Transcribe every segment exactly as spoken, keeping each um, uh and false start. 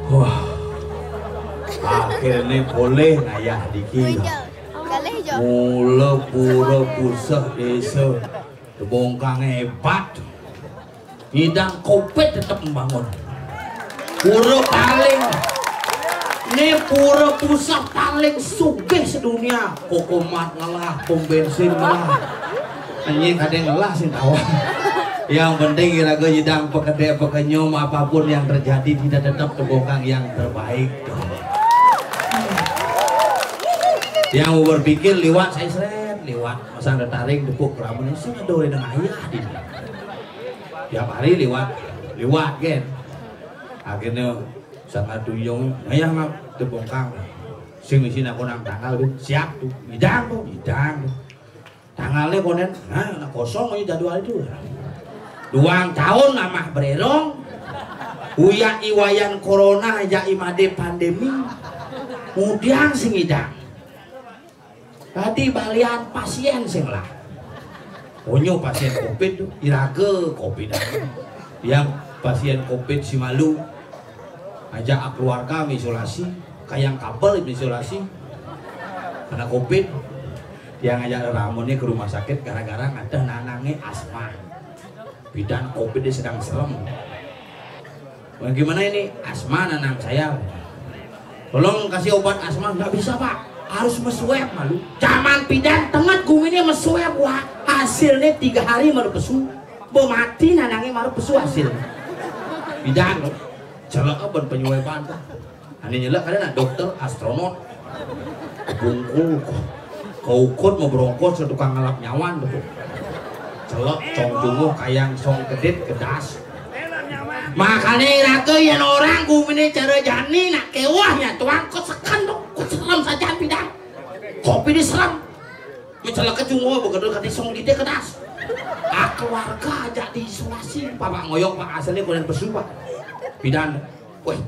Wah, akhirnya boleh ngayah dikit. Mula pura puseh desa Tebongkang hebat. Ngidang covid tetep membangun. Pura paling, ne pura puseh paling sugih sedunia. Kokomat ngelah, pom bensin ngelah. Anjing kadang ngelah sih tawa. Yang penting iraga nyidang pekedek pekenyum, apapun yang terjadi kita tetap Tebongkang yang terbaik. Yang berpikir liwat saya seret liwat. Masa ada taring tepuk keramun ini sih ada orang ayah di. Tiap hari liwat, liwat kan. Akhirnya sangat tuyung, ayah nggak Tebongkang. Sing misi aku nang tanggal tuh, siap tuh, idang tuh, idang tuh. Tanggalnya konen, nah, nah kosong aja jadwal itu. Duang tahun amah bererong, uyak iwayan corona, aja imade pandemi. Mudiang sing idang. Tadi balian pasien sing lah. Onyo pasien covid tuh, iraga covid. Yang pasien covid si malu, ajak keluarga isolasi, kayang kabel isolasi, karena covid. Yang ajak ramonnya ke rumah sakit gara-gara ada nanangnya asma. Bidan covid dia sedang serem. Bagaimana ini? Asma nanang saya. Tolong kasih obat asma. Nggak bisa, Pak, harus mesweb malu. Zaman pidan tenget guminya mesweb, wah, hasilnya tiga hari malu pesu. Bo mati nanangnya malu pesu hasilnya. Pidan lo celek apa penyweban tuh? Ane nyelek kada nak dokter astronot. Bungkul kau ukut mau berongkos ke tukang ngelap nyawan tuh. Celek cong jungguh kayang song kedit kedas. Makanya iraga yang orang gumine cara jani nak kewahnya tuang kau seken tuh kau serem saja pidan. Kopi di serem. Mencelek ke jungguh begitu kati song kedit kedas. Ah keluarga aja diisolasi. Bapak ngoyong pak aslinya kuliah pesu pak. Pidan. Weh,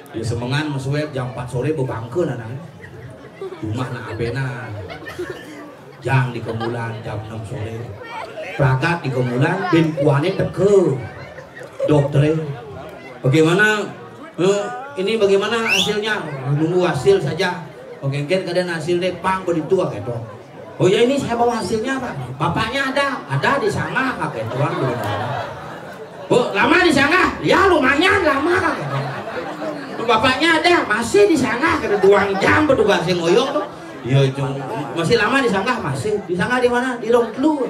dia semengan mesweb jam empat sore bebangke nanang. Rumah nak abenan. Jang di Kemulan jam enam sore. Pragat di Kemulan, bin kuane teke. Dokter. Bagaimana? Eh, ini bagaimana hasilnya? Nunggu hasil saja. Oke, kan kadang hasil deh pang begitu, gitu. Oh ya, ini saya bawa hasilnya, Pak. Bapaknya ada? Ada di sana, Pak. Gitu kan. Bu, lama di sana? Ya, lumayan lama, Pak. Gitu. Bapaknya ada? Masih di sana. Gitu. Dua jam petugas yang ngoyong tuh. Iya, Cung. Masih lama di sana? Masih. Di sana di mana? Di Rongtlu.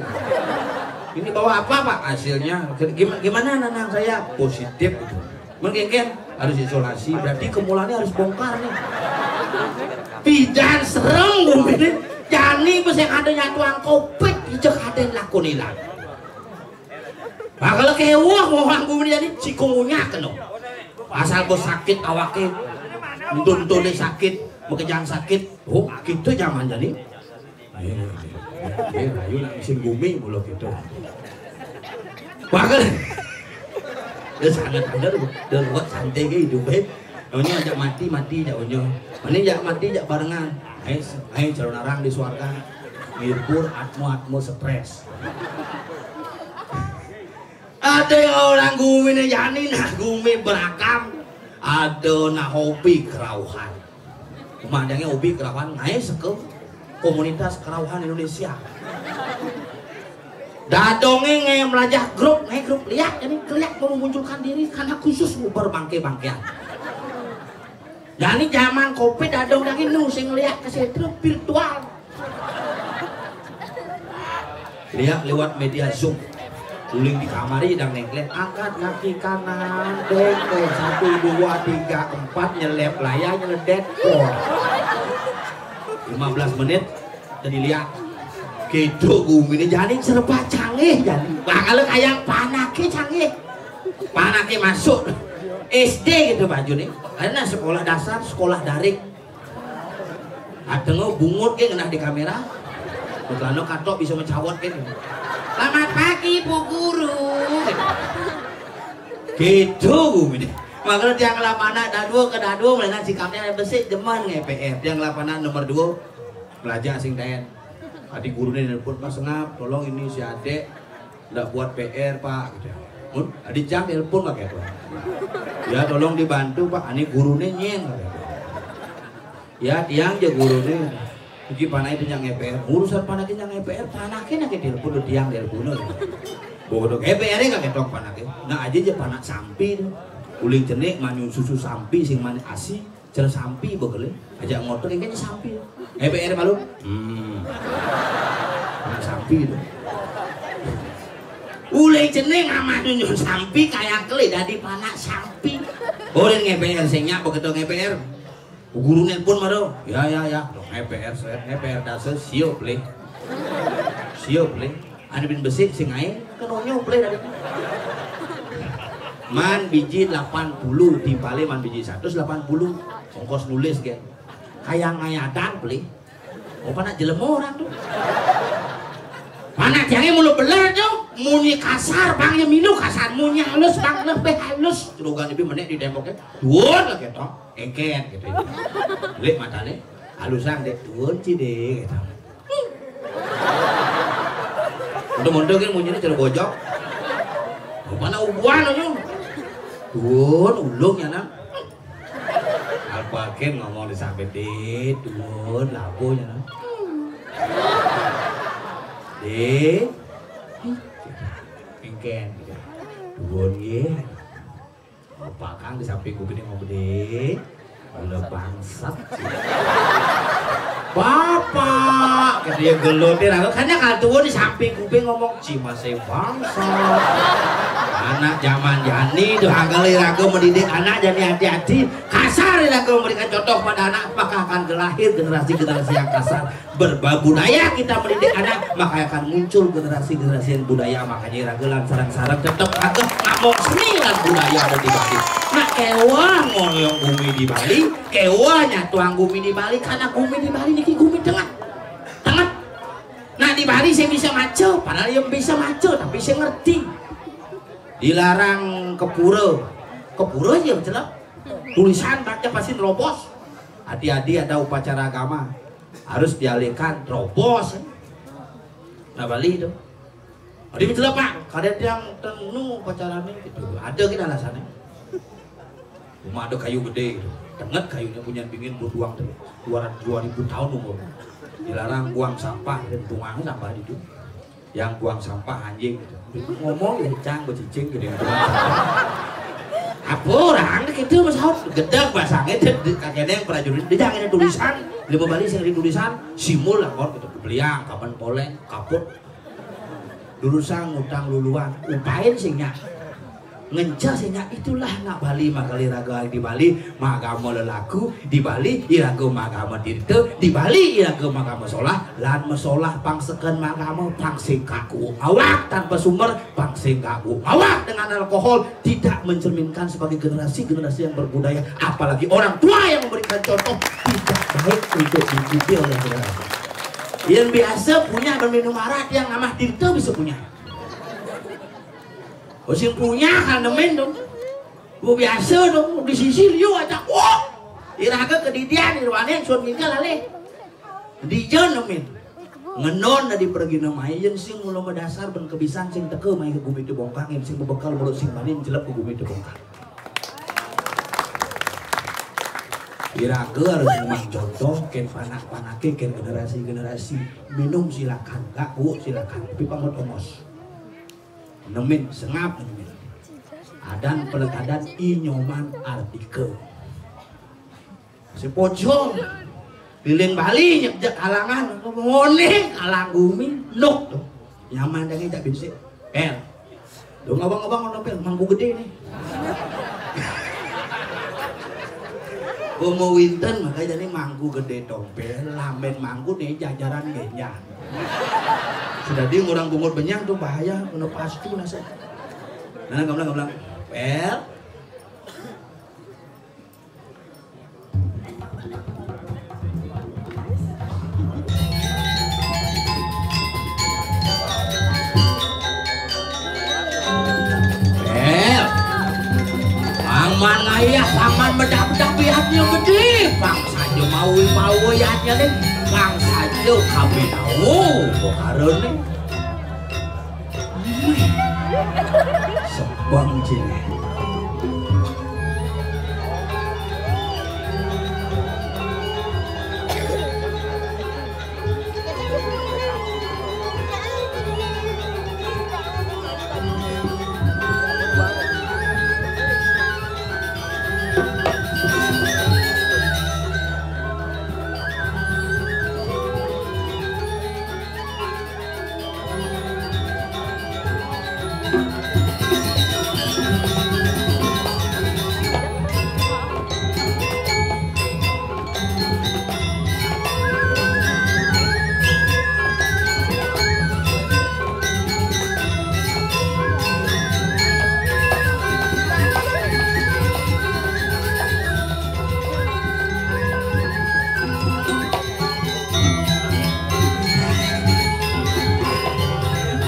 Ini bawa apa, Pak? Hasilnya. Gimana, gimana, nanang saya? Positif. Mungkin kan harus isolasi, berarti Kemulannya harus bongkar nih. Pidan serem gumine. Jani pas yang ada nyatuan covid, ijek ada yang lakon hilang. Nah, kalau kewah mau orang gumine jadi cikungunya kena. Asal bos sakit awake, untun-untune sakit, makejang sakit. Oh, gitu zaman jani. Ayo, ayo, ayo, ayo, nak musim gumi mulu gitu. Wah, kan? Dia sangat ada tuh. Dia buat santai ke hidup, eh. Onyo ajak mati, mati ajak onyo. Mending ajak mati, ajak barengan. Ayo, ayo, calon orang di suarga. Ngibur atmo, atmo stres. Ada orang gumi nih, jani nah gumi berakam. Ada nah hobi kerauhan. Umandangnya hobi kerauhan, ngae seke komunitas kerauhan Indonesia. Dadonge ngae melajah grup, ngae grup liak, ini keliak mau memunculkan diri karena khusus nguber bangke-bangkean. Jani zaman covid dadong dangin nu sing liak ke setrum virtual. Liak lewat media Zoom. Uling di kamar aja dang nengklek. Angkat kaki kanan, dengklek. Satu, dua, tiga, empat, nyelep layar, nyeledet, kor. Lima belas menit, jadi liak. Gitu, gumi ini jani serba canggih, jani. Lah, kalau kayak panake canggih. Panake masuk S D gitu baju nih. Karena sekolah dasar, sekolah daring. Ateng bungut ke ngenah di kamera. Bukan lo katok bisa mencawot ke. Selamat pagi, Bu Guru. Gitu, gumi. Makanya tiang lapanak dadua ke dadua, melihat sikapnya besik, demen nge-P R. Tiang lapanak nomor dua, belajar sing daen. Adi gurunya nelpon, "Pak Sengap, tolong ini si adek ndak buat P R, Pak," gitu. Mun, adi jang telepon pakai apa? "Ya, tolong dibantu, Pak. Ani gurunya nyeng," pakai apa? "Ya, tiang je gurunya. Iki panai itu nyang E P R. Urusan panai nyang E P R, panake nake telepon, tiang telepon." Bodoh, E P R-nya kagak tok panake. Nah, aja je panak sampi tuh. Uling cenik, manyun susu sampi, sing manis asi. Cara sampi bekele, ajak ngotor yang kayaknya sampi. E P R malu. Hmm. Panak sampi itu. Ulai jeneng amah nyun sampi kayak kele dadi panak sampi. Orang E P R sing nyak begitu E P R. Guru nelpon maro. Ya, ya, ya. Dong E P R, saya E P R dasa siup le. Siup le. Ane bin besik sing ae kenonya play tadi. Man biji delapan puluh, timpale man biji seratus delapan puluh. Ongkos nulis, gen. Kayak ngayadan play. Oh, panak jelema orang tuh. Panak tiangnya mulu beler tuh. Munyi kasar, bangnya milu kasar. Munyi halus, bang lebih halus. Cerogan lebih menek di temboknya. Duun lagi toh. Engken gitu. Lek matane halusan dek, "Duun, Ci, dek," gitu. Untuk-untuk kan munyinya cara bojok. Mana ubuan aja. "Duun, ulung ya, Nang." Alpakin ngomong di sampai, "Dek, duun, lapo ya, Nang." "Dek." Engken. "Duun, ye." Bapak Kang di samping kuping ngomong, "Dek, gula bangsat." "Bapak," kata dia, gelotin aku. Karena kalau tua di samping kuping ngomong, "Ci masih bangsat." Anak zaman jani tuh, angkal iraga mendidik anak jani hati-hati. Kasar iraga memberikan contoh pada anak, maka akan lahir generasi-generasi yang kasar. Berbudaya kita mendidik anak, maka akan muncul generasi-generasi yang budaya. Makanya iraga lan sareng-sareng tetep ageh ngamong seni lan budaya ada di Bali. Nah, kewah ngoyong gumi di Bali, kewah nyatuang gumi di Bali, karena gumi di Bali niki gumi tengah. Tengah. Nah, di Bali saya bisa maca, padahal yang bisa maca, tapi saya ngerti. Dilarang ke pura. Ke pura aja, celep. Tulisan baca pasti nerobos. Hati-hati ada upacara agama. Harus dialihkan, terobos. Nah, Bali itu. Di Mencelepak, kadang tiang tenu pacarannya gitu. Ada gitu alasannya. Rumah ada kayu gede gitu. Tenget kayunya punya dingin berduang tuh. Dua ratus, dua ribu tahun umur. Dilarang buang sampah, dan buang sampah itu. Yang buang sampah anjing gitu. Ngomong ya cang becicing gitu yang buang sampah. Apa orang gitu, Mas Haud? Gedeg basangnya, dia, dia, kakeknya yang prajurit, dia jangan ada tulisan. Dia mau balik sing ada tulisan, simul lah, gitu. Beliang, kapan poleng, kaput. Dulu sang ngutang luluan, upain sing nyak. Ngencel sing nyak, itulah nak Bali, makali raga di Bali, magama lelaku di Bali, iraga magama tirta di Bali, iraga magama solah, lan mesolah pang seken magama, pang sing kaku ngawak tanpa sumber, pang sing kaku ngawak dengan alkohol, tidak mencerminkan sebagai generasi-generasi yang berbudaya, apalagi orang tua yang memberikan contoh tidak baik untuk diikuti oleh generasi. Yang biasa punya berminum arak, yang namah tirta bisa punya. Oh, sing punya kan nemen dong. Gua biasa dong, di sisi liu aja. Wah, iraga kedidian, irwane sun minggal alih. Dijen nemen. Ngenon dari pergi nama yen sing mula madasar ben kebisan sing teka mai ke gumi tebongkang, yen sing bebekel mulut sing manin jelep ke gumi tebongkang. Iraga harus memang contoh, ken panak-panake, ken generasi-generasi. Minum silakan, gak kuuk silakan, tapi pamut omos. Nemin, sengap nemin. Adan pelekadan inyoman artikel. Si pocong, lilin Bali nyek jek halangan, ngoning halang gumi, nuk tuh. Nyaman daging tak binsik. Pel. Dong abang-abang ono pel, mangku gede nih. Gua mau winten, makanya jadi mangku gede tompel, lamben mangku nih jajaran genjang. Sudah di orang bungut benyang tuh bahaya, ono pastu nasa. Nah, gamblang, gamblang. Pel. Eh, paman ayah, paman bedak-bedak biatnya gede, pang saja mau mau yatnya deh, pang saja kami tahu, karena Sebang cine.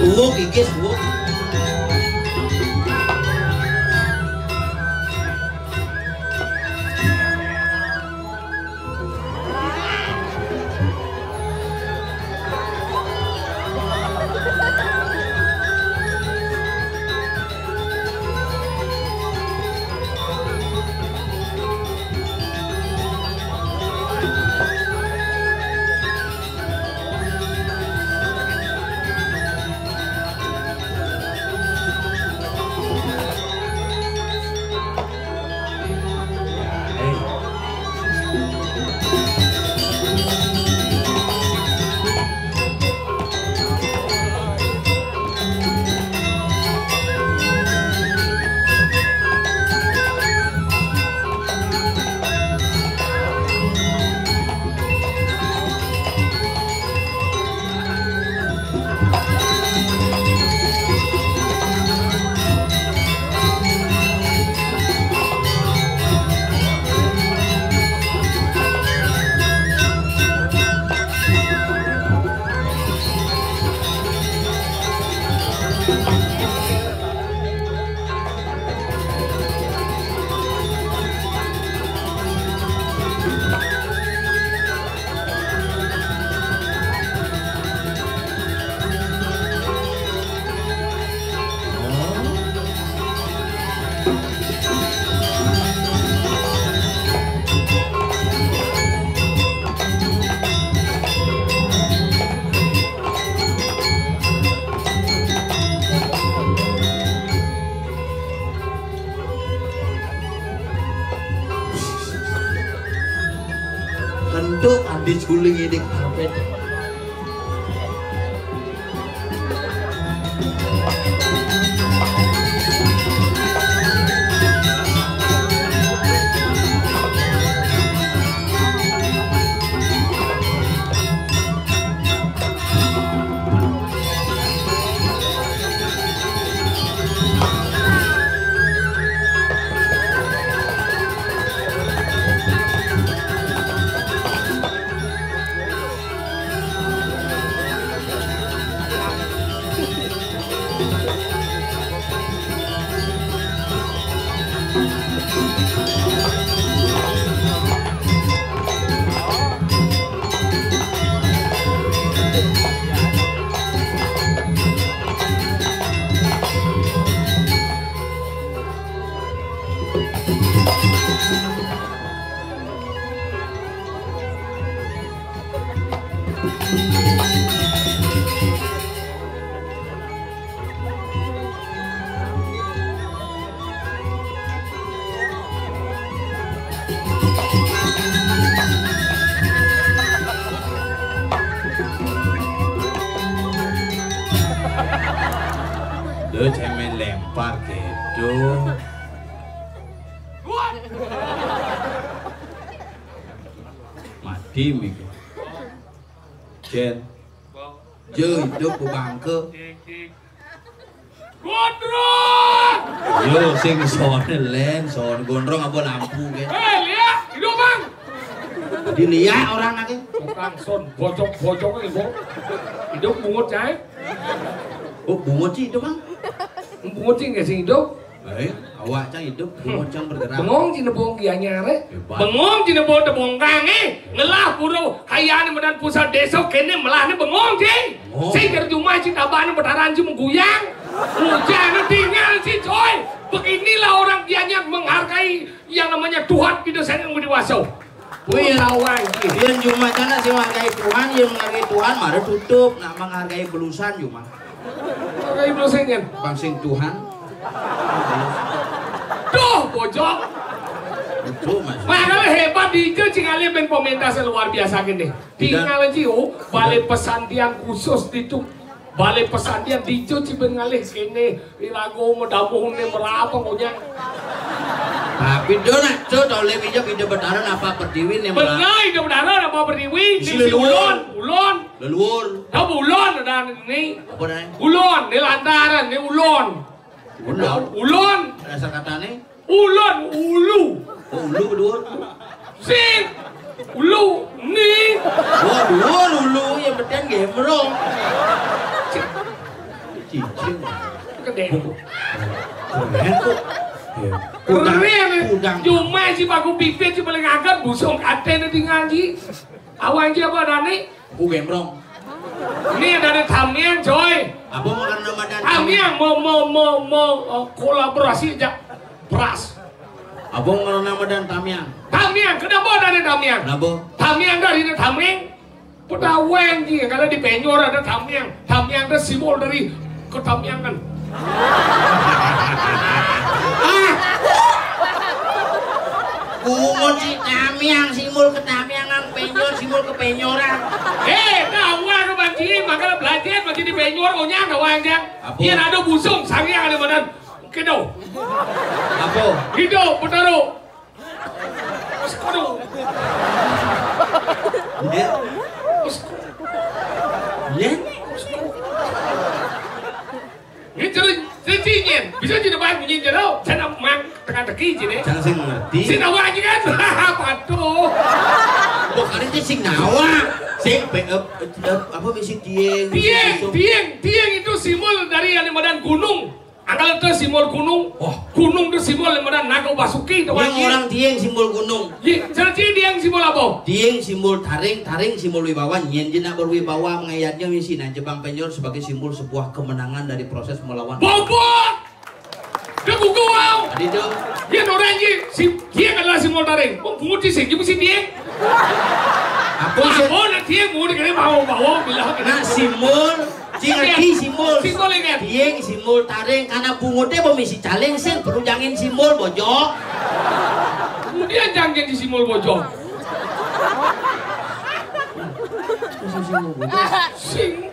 Uwuk, Igis, Uwuk. Suling ini karpet. Duh, cemen lempar gitu. Mati mikir. Jen. Yo, hidup ku bangke. Gondrong! Yo, sing sone len, son gondrong apa lampu ke? Eh, lihat, hidup, Bang. Dilihat orang lagi. Tukang son, bocok-bocok itu. Hidup bungut, cai. Oh, bungut sih hidup, Bang. Bungut sih nggak sih hidup. Eh, awak cang hidup, bengong cang bergerak. Bengong cina bong gianya re. Hebat. Bengong cina bong tebongkang, eh. Ngelah pura kayane medan pusat desa kene melahne bengong, cing. Bengong. Sing kerjumah cing tabane betaran cing mengguyang. Hujan tinggal cing, coy. Beginilah orang Gianyar menghargai yang namanya Tuhan kita sayang budi waso. Wih, lawan, cing. Yen cuma cana sing menghargai Tuhan, yen menghargai Tuhan, mara tutup, nak menghargai belusan cuma. Kayak Ibnu Senggen. Bang sing Tuhan. Duh, bojok. Itu, Mas. Makanya hebat di itu, cing alih ben pementas luar biasa gini. Tinggal aja, oh, balai pesantian khusus di itu. Balai pesantian di itu, cing ben ngalih kene. Irago medamuh ne merapa punya. Tapi do nak, tu tau le bijak ide betaran apa pertiwi ne. Benar, ide betaran apa pertiwi? Isi leluhur. Ulon, ulon. Leluhur. Tahu ulon ada ni. Apa dah? Ulon, ni lantaran, ni ulon. Ulon. Ulon. Dasar kata ni. Ulon, ulu. Oh, ulu kedua. Sing. Ulu, ni. Oh, dua ulu yang penting gemrong. Cicing. Kedai. Keren kok. Ya. Keren. Udang. Cuma si paku pipit si paling agak busung ate ni tinggal ji. Awang ji apa dah ni? Aku gembrong. Ini ada, ada tamiang, coy. Apa mau karena badan tamiang? Mau, mau, mau, mau, eh, kolaborasi aja. Beras. Apa mau karena badan tamiang? Tamiang, kenapa ada, ada tamiang? Kenapa? Tamiang dari ada tamiang. Pedaweng ji, kalau di Penyor ada tamiang. Tamiang ada simbol dari ketamiangan. Ah! Bungut si tamiang, simbol ketamiangan, penyor, simbol kepenyoran. Eh, tahu aku banci, makanya belajar banci di penyor, onyang tahu aja. Apa? Iya, ada busung, sangiang ada badan. Gitu. Apa? Gitu, betul. Aduh. Iya. Iya. Ini cerita, cerita nyen. Bisa cerita banyak bunyi jero. Saya nak mang teka-teki sini. Jangan sing ngerti. Sing nawa aja kan. Patuh. Bukan itu sing nawa. Sing pe-, eh, eh, apa bisi tieng, tieng, bisi itu. Tieng, tieng itu simbol dari yang badan gunung. Angkal itu simbol gunung. Oh. Gunung itu simbol yang badan Naga Basuki itu. Yang wajib. Orang tieng simbol gunung. Ye, jadi tieng simbol apa? Tieng simbol taring, taring simbol wibawa. Nyen jenak berwibawa mengayatnya misi nah Jepang Penyor sebagai simbol sebuah kemenangan dari proses melawan. Bobot! Dia gugu, wow. Tadi tu. Dia orang je, si, dia adalah simbol taring. Oh, bungut sih, dia mesti dia. Apa sih? Oh, nak dia bungut kena bawa, bawa, bilang kena. Nak simbol, cik ngerti simbol. Simbol ingat. Dia simbol taring, karena bungutnya mau misi caling, sing perlu jangin simbol, bojok. Kemudian jangin di simbol bojok. Sing,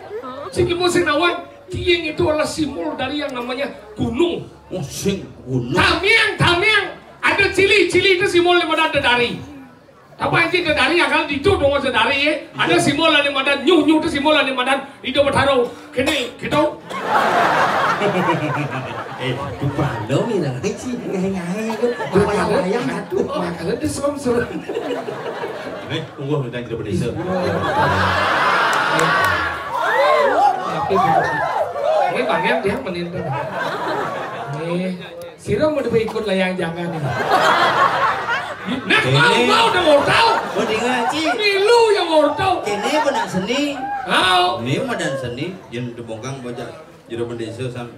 sing, sing nawang, Dieng itu adalah simbol dari yang namanya gunung. Oh, sing gunung. Tamiang, tamiang. Ada cili, cili itu simbol daripada dedari. Apa yang dedari, ya, kalau itu dong dedari, ya. Ada simbol dari madan, nyuh, nyuh itu simbol dari madan. Ido Betaro, kene, gitu. Eh, dupa lo, Mira, sih, ngahe-ngahe, itu. Dupa lo, yang satu. Makanya dia serem-serem. Eh, tunggu, kita tidak berdesa. Ini Bang Yang dia meninta. Nih, sira mau ikut layang jangan ini. Nah, mau, mau udah mau tahu. Mendingan, Ci. Milu yang mau tahu. Ini benak seni. Mau. Ini madan seni, yang dibongkang bocah. Jero bendesa sam.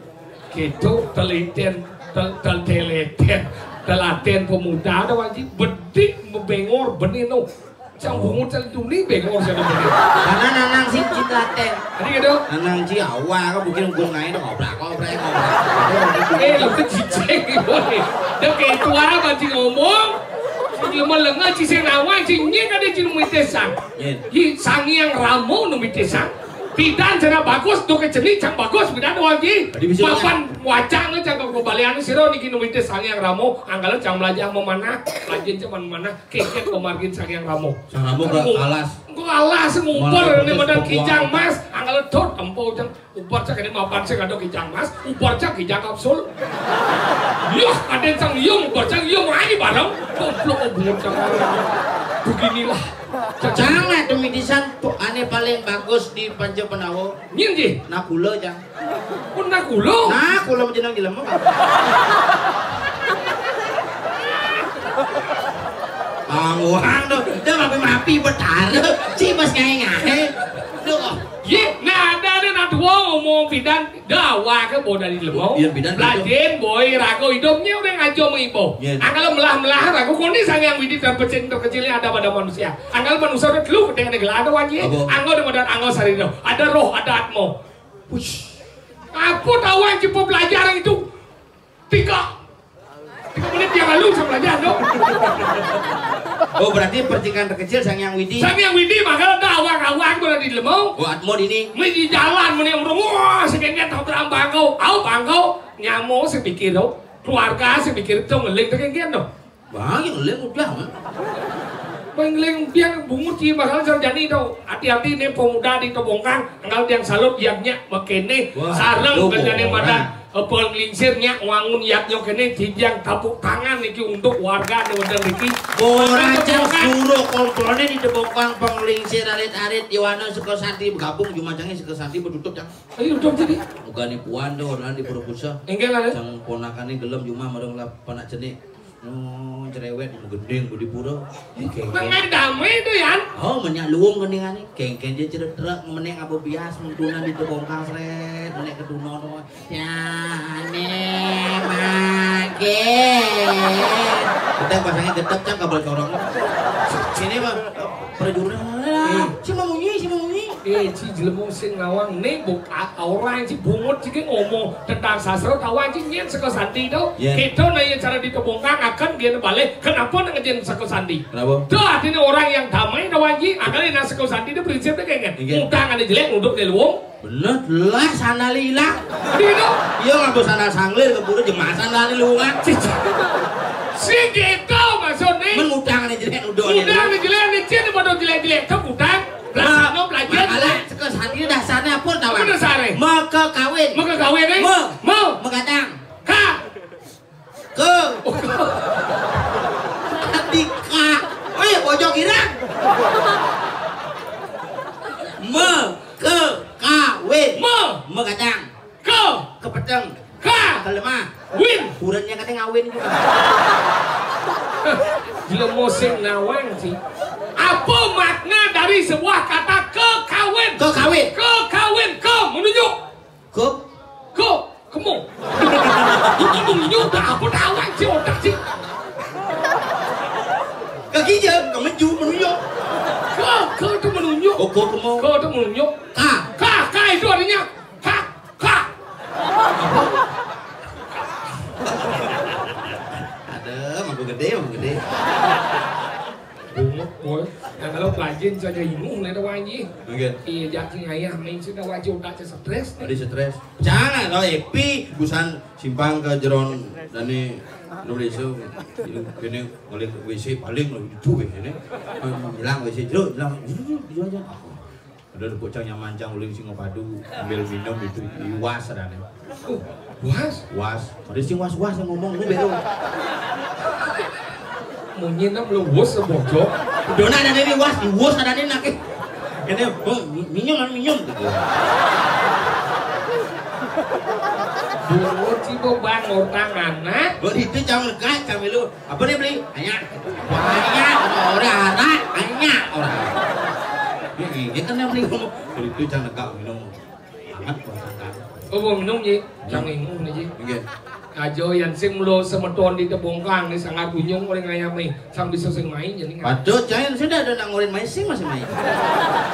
Gitu, teliten, tel, tel, teleten, telaten pemuda ada wajib bedik bebengor benino. Cang bungut cang tuni bengor cang tuni. Karena nanang sih cita teh. Tadi gitu. Nanang sih awal kan mungkin gue ngain ngobrol ngobrol ngobrol. Eh, lu tuh cicing, boy. Dia kayak itu apa sih ngomong? Cuma lengan cicing awal cicing ada cicing muitesang. Iya. Sang yang ramo numitesang. Pidan cenah bagus, duke cenik cang bagus, pidan doang ji. Tadi bisa mapan wacang cang kebalian sira niki nuwite Sang Hyang Rama, anggala cang melajah memanah, lajin cang manah, keket pemargin Sang Hyang Rama. Sang Rama ke alas. Engko alas ngumpul ini madan kijang mas, anggala dot tempo cang. Ubar cang ini mapan sing ada kijang mas, ubar cang kijang kapsul. Yah, ada sang yum, ubar cang yum aja bareng. Goblok obungan cang. Beginilah. Cang lah tuh mitisan, tuh ane paling bagus di Panca Pendawa. Nyen ji? Nakula, Cang. Pun nakula? Nakula jeneng jelema. Angguang to, dia mapi-mapi betara, si bos ngae-ngae. Duh. Ye, nah ada ada nak tua ngomong pidan, dawa ke boda di lemau. Iya, pidan. Lajin boy rago hidupnya udah ngaco mengibo. Iya. Angkal melah-melah rago koni sang yang widi terpecing terkecilnya ada pada manusia. Angkal manusia udah teluk dengan gelada wajib. Anggo dengan anggo sarino. Ada roh, ada atmo. Wush. Apa tawang cepo pelajaran itu? Tiga. Tiga menit yang lalu saya belajar, dong. Oh, berarti percikan terkecil Sang Yang Widi. Sang Yang Widi, makanya ada awang-awang pada di lemau. Oh, atmo di ini. Mesti di jalan, meni urung, wah, sekian tau terang bangkau. Au bangkau, nyamo saya pikir, dong. Keluarga saya pikir, dong, ngeling terkengkian, dong. Bang, yang lem udah, Bang. Bang, lem biar bungut sih, bakal sarjani tau. Hati-hati nih pemuda di Tebongkang, enggak yang salut yang nyak makene. Wah, sarang lu kejane bohong, madan, eh, penglingsir nyak wangun yaknya kene, tijang tepuk tangan niki untuk warga di Wedang niki. Boraja suruh komplone di Tebongkang penglingsir arit-arit Yowana Sukasanti bergabung cuma jangan Sukasanti bertutup, Cang. Ayo, udah jadi. Bukan puan do, orang di Purwokusa. Enggak lah, ya. Sang ponakane gelem cuma marang lap panak jenik. No, cerewet, gending, budi pura. Ih, kengken. Mangan damai tu, Yan. Oh, menyak luwung gendingane. Kengken dia cerita truk, meneng apa bias, mentunan di Tebongkang sret, menek ketuno to. Ya, ne, mage. Kita pasangnya gedek, Cang, kabel corong. Sini, Bang. Prajurit, si mamunyi, si mamunyi. Eh, ci jelema sing nawang ne buk orang ci bungut ci ngomong tentang sastra tawang ci nyen Sukasanti to. Kita nanya cara di Tebongkang akan dia balik. Kenapa nang ngejen Sukasanti? Kenapa? Tuh artinya orang yang damai tawang ci akan nang Sukasanti itu prinsipnya kayak gini. Utang ada jelek untuk di luwung. Bener lah sana lila. Gitu. Iya nggak bosan sanglir keburu jemasan lali luwungan. Si gitu maksudnya. Mengutang nih jelek udah. Utang ada jelek nih cin pada jelek-jelek ke utang. Belas no belajar. Malah sekolah santri dasarnya apa tahu? Apa dasarnya? Maka kawin. Maka kawin nih. Me. Me. Mengkatang. Ka. Ke. Tadi ka. Oh ya bojong irang. Me. Ke. Kawin. Me. Mengkatang. Ke. Kepeteng. Ka. Kelemah. Win. Burannya katanya ngawin juga. Gila musik ngawang sih. Apa makna dari sebuah kata kekawin? Kekawin. Kekawin. Ke menunjuk. Ke. Ke. Kemu. Itu menunjuk tak apa tawang sih otak sih. Kaki je, kemeju menunjuk. Ke. Ke itu menunjuk. Oh, ke kemu. Ke itu menunjuk. Ka. Ka. Ka itu artinya Kak, kak. Ada, mangkuk gede, mangkuk gede. Bungut, boy. Nah, kalau pelajaran saja inguh, nah, ada wajib. Oke. Iya, jak sing ayah main sudah wajib otak stres. Ada stres. Jangan, kalau Epi, busan simpang ke jeron dani, lu desa, ini oleh W C paling lu itu W C ini. Bilang W C, "Jero, bilang, jero, jero, jero aja." Ada bocah nyaman, cang, uling singo padu, ambil minum itu, iwas adanya. Oh, was? Was. Ada sing was-was yang ngomong, lu bego. Munyi nam lu was sebocok. Dona ada ini was, was ada ini nak. Ini, "Oh, mi-, minum, minum," gitu. Dulu cibo bang, orang anak. Buat itu jangan lekat, kami lu. Apa dia beli? Banyak. Banyak orang, anak, banyak orang. Ini, ini kan dia beli ngomong. Kalau itu jangan lekat, minum. Amat, orang anak. Oh, mau minum, Ji? Jangan minum, Ji. Oke. Ajo yang sing lo semeton di tebongkang ni sangat bunyung oleh ngayam ni. Sang bisa sing main, jadi nggak. Waduh, jangan sudah ada nak ngorin main, sing masih main.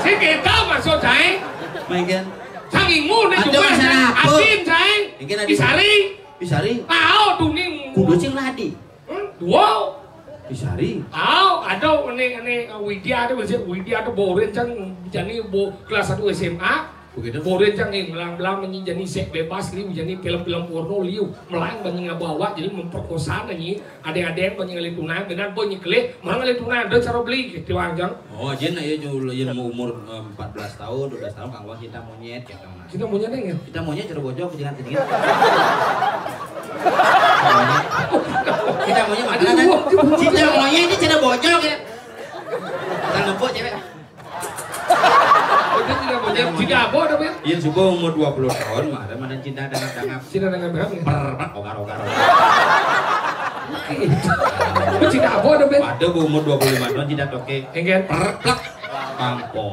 Sing kita masuk, Cai. Main kan? Sang ingu ni. Aduh, juga, masalah apa? Asin, Cai. Mungkin ada. Isari. Isari. Tahu tu ni. Kudu sing ladi. Hmm? Dua. Isari. Tahu, ada ni, ni, Widya tu, Widya tu borin cang, jadi bo, kelas satu S M A. Begitu. Borin cang ni, melang-melang menyi jadi sek bebas liu, jadi film-film porno liu, melang banyi ngabawa, jadi memperkosa nyi, ada-ada yang banyi ngalih tunai, benar boy nyi kelih, melang ngalih tunai, ada cara beli, gitu, Bang, cang. Oh, jin ayo jul, jin mau umur, eh, empat belas tahun, dua belas tahun, kang wah cinta monyet, gitu. Cinta monyet ni, ya? Cinta monyet cara bojok, jangan ketinggian. Cinta monyet mana? Aduh, ada. Cinta monyet ni cara bojok, ya. Kan lembut, cewek. Itu cinta monyet. Cinta apa, ada, Bang? Iya, subuh umur dua puluh tahun, mah, ada mana cinta dangap-dangap. Cinta dangap-dangap, ya? Per, per, ogar-ogar. Itu cinta apa, ada, Bang? Ada, bu, umur dua puluh lima tahun, cinta toke. Enggak. Per, plek. Pangko.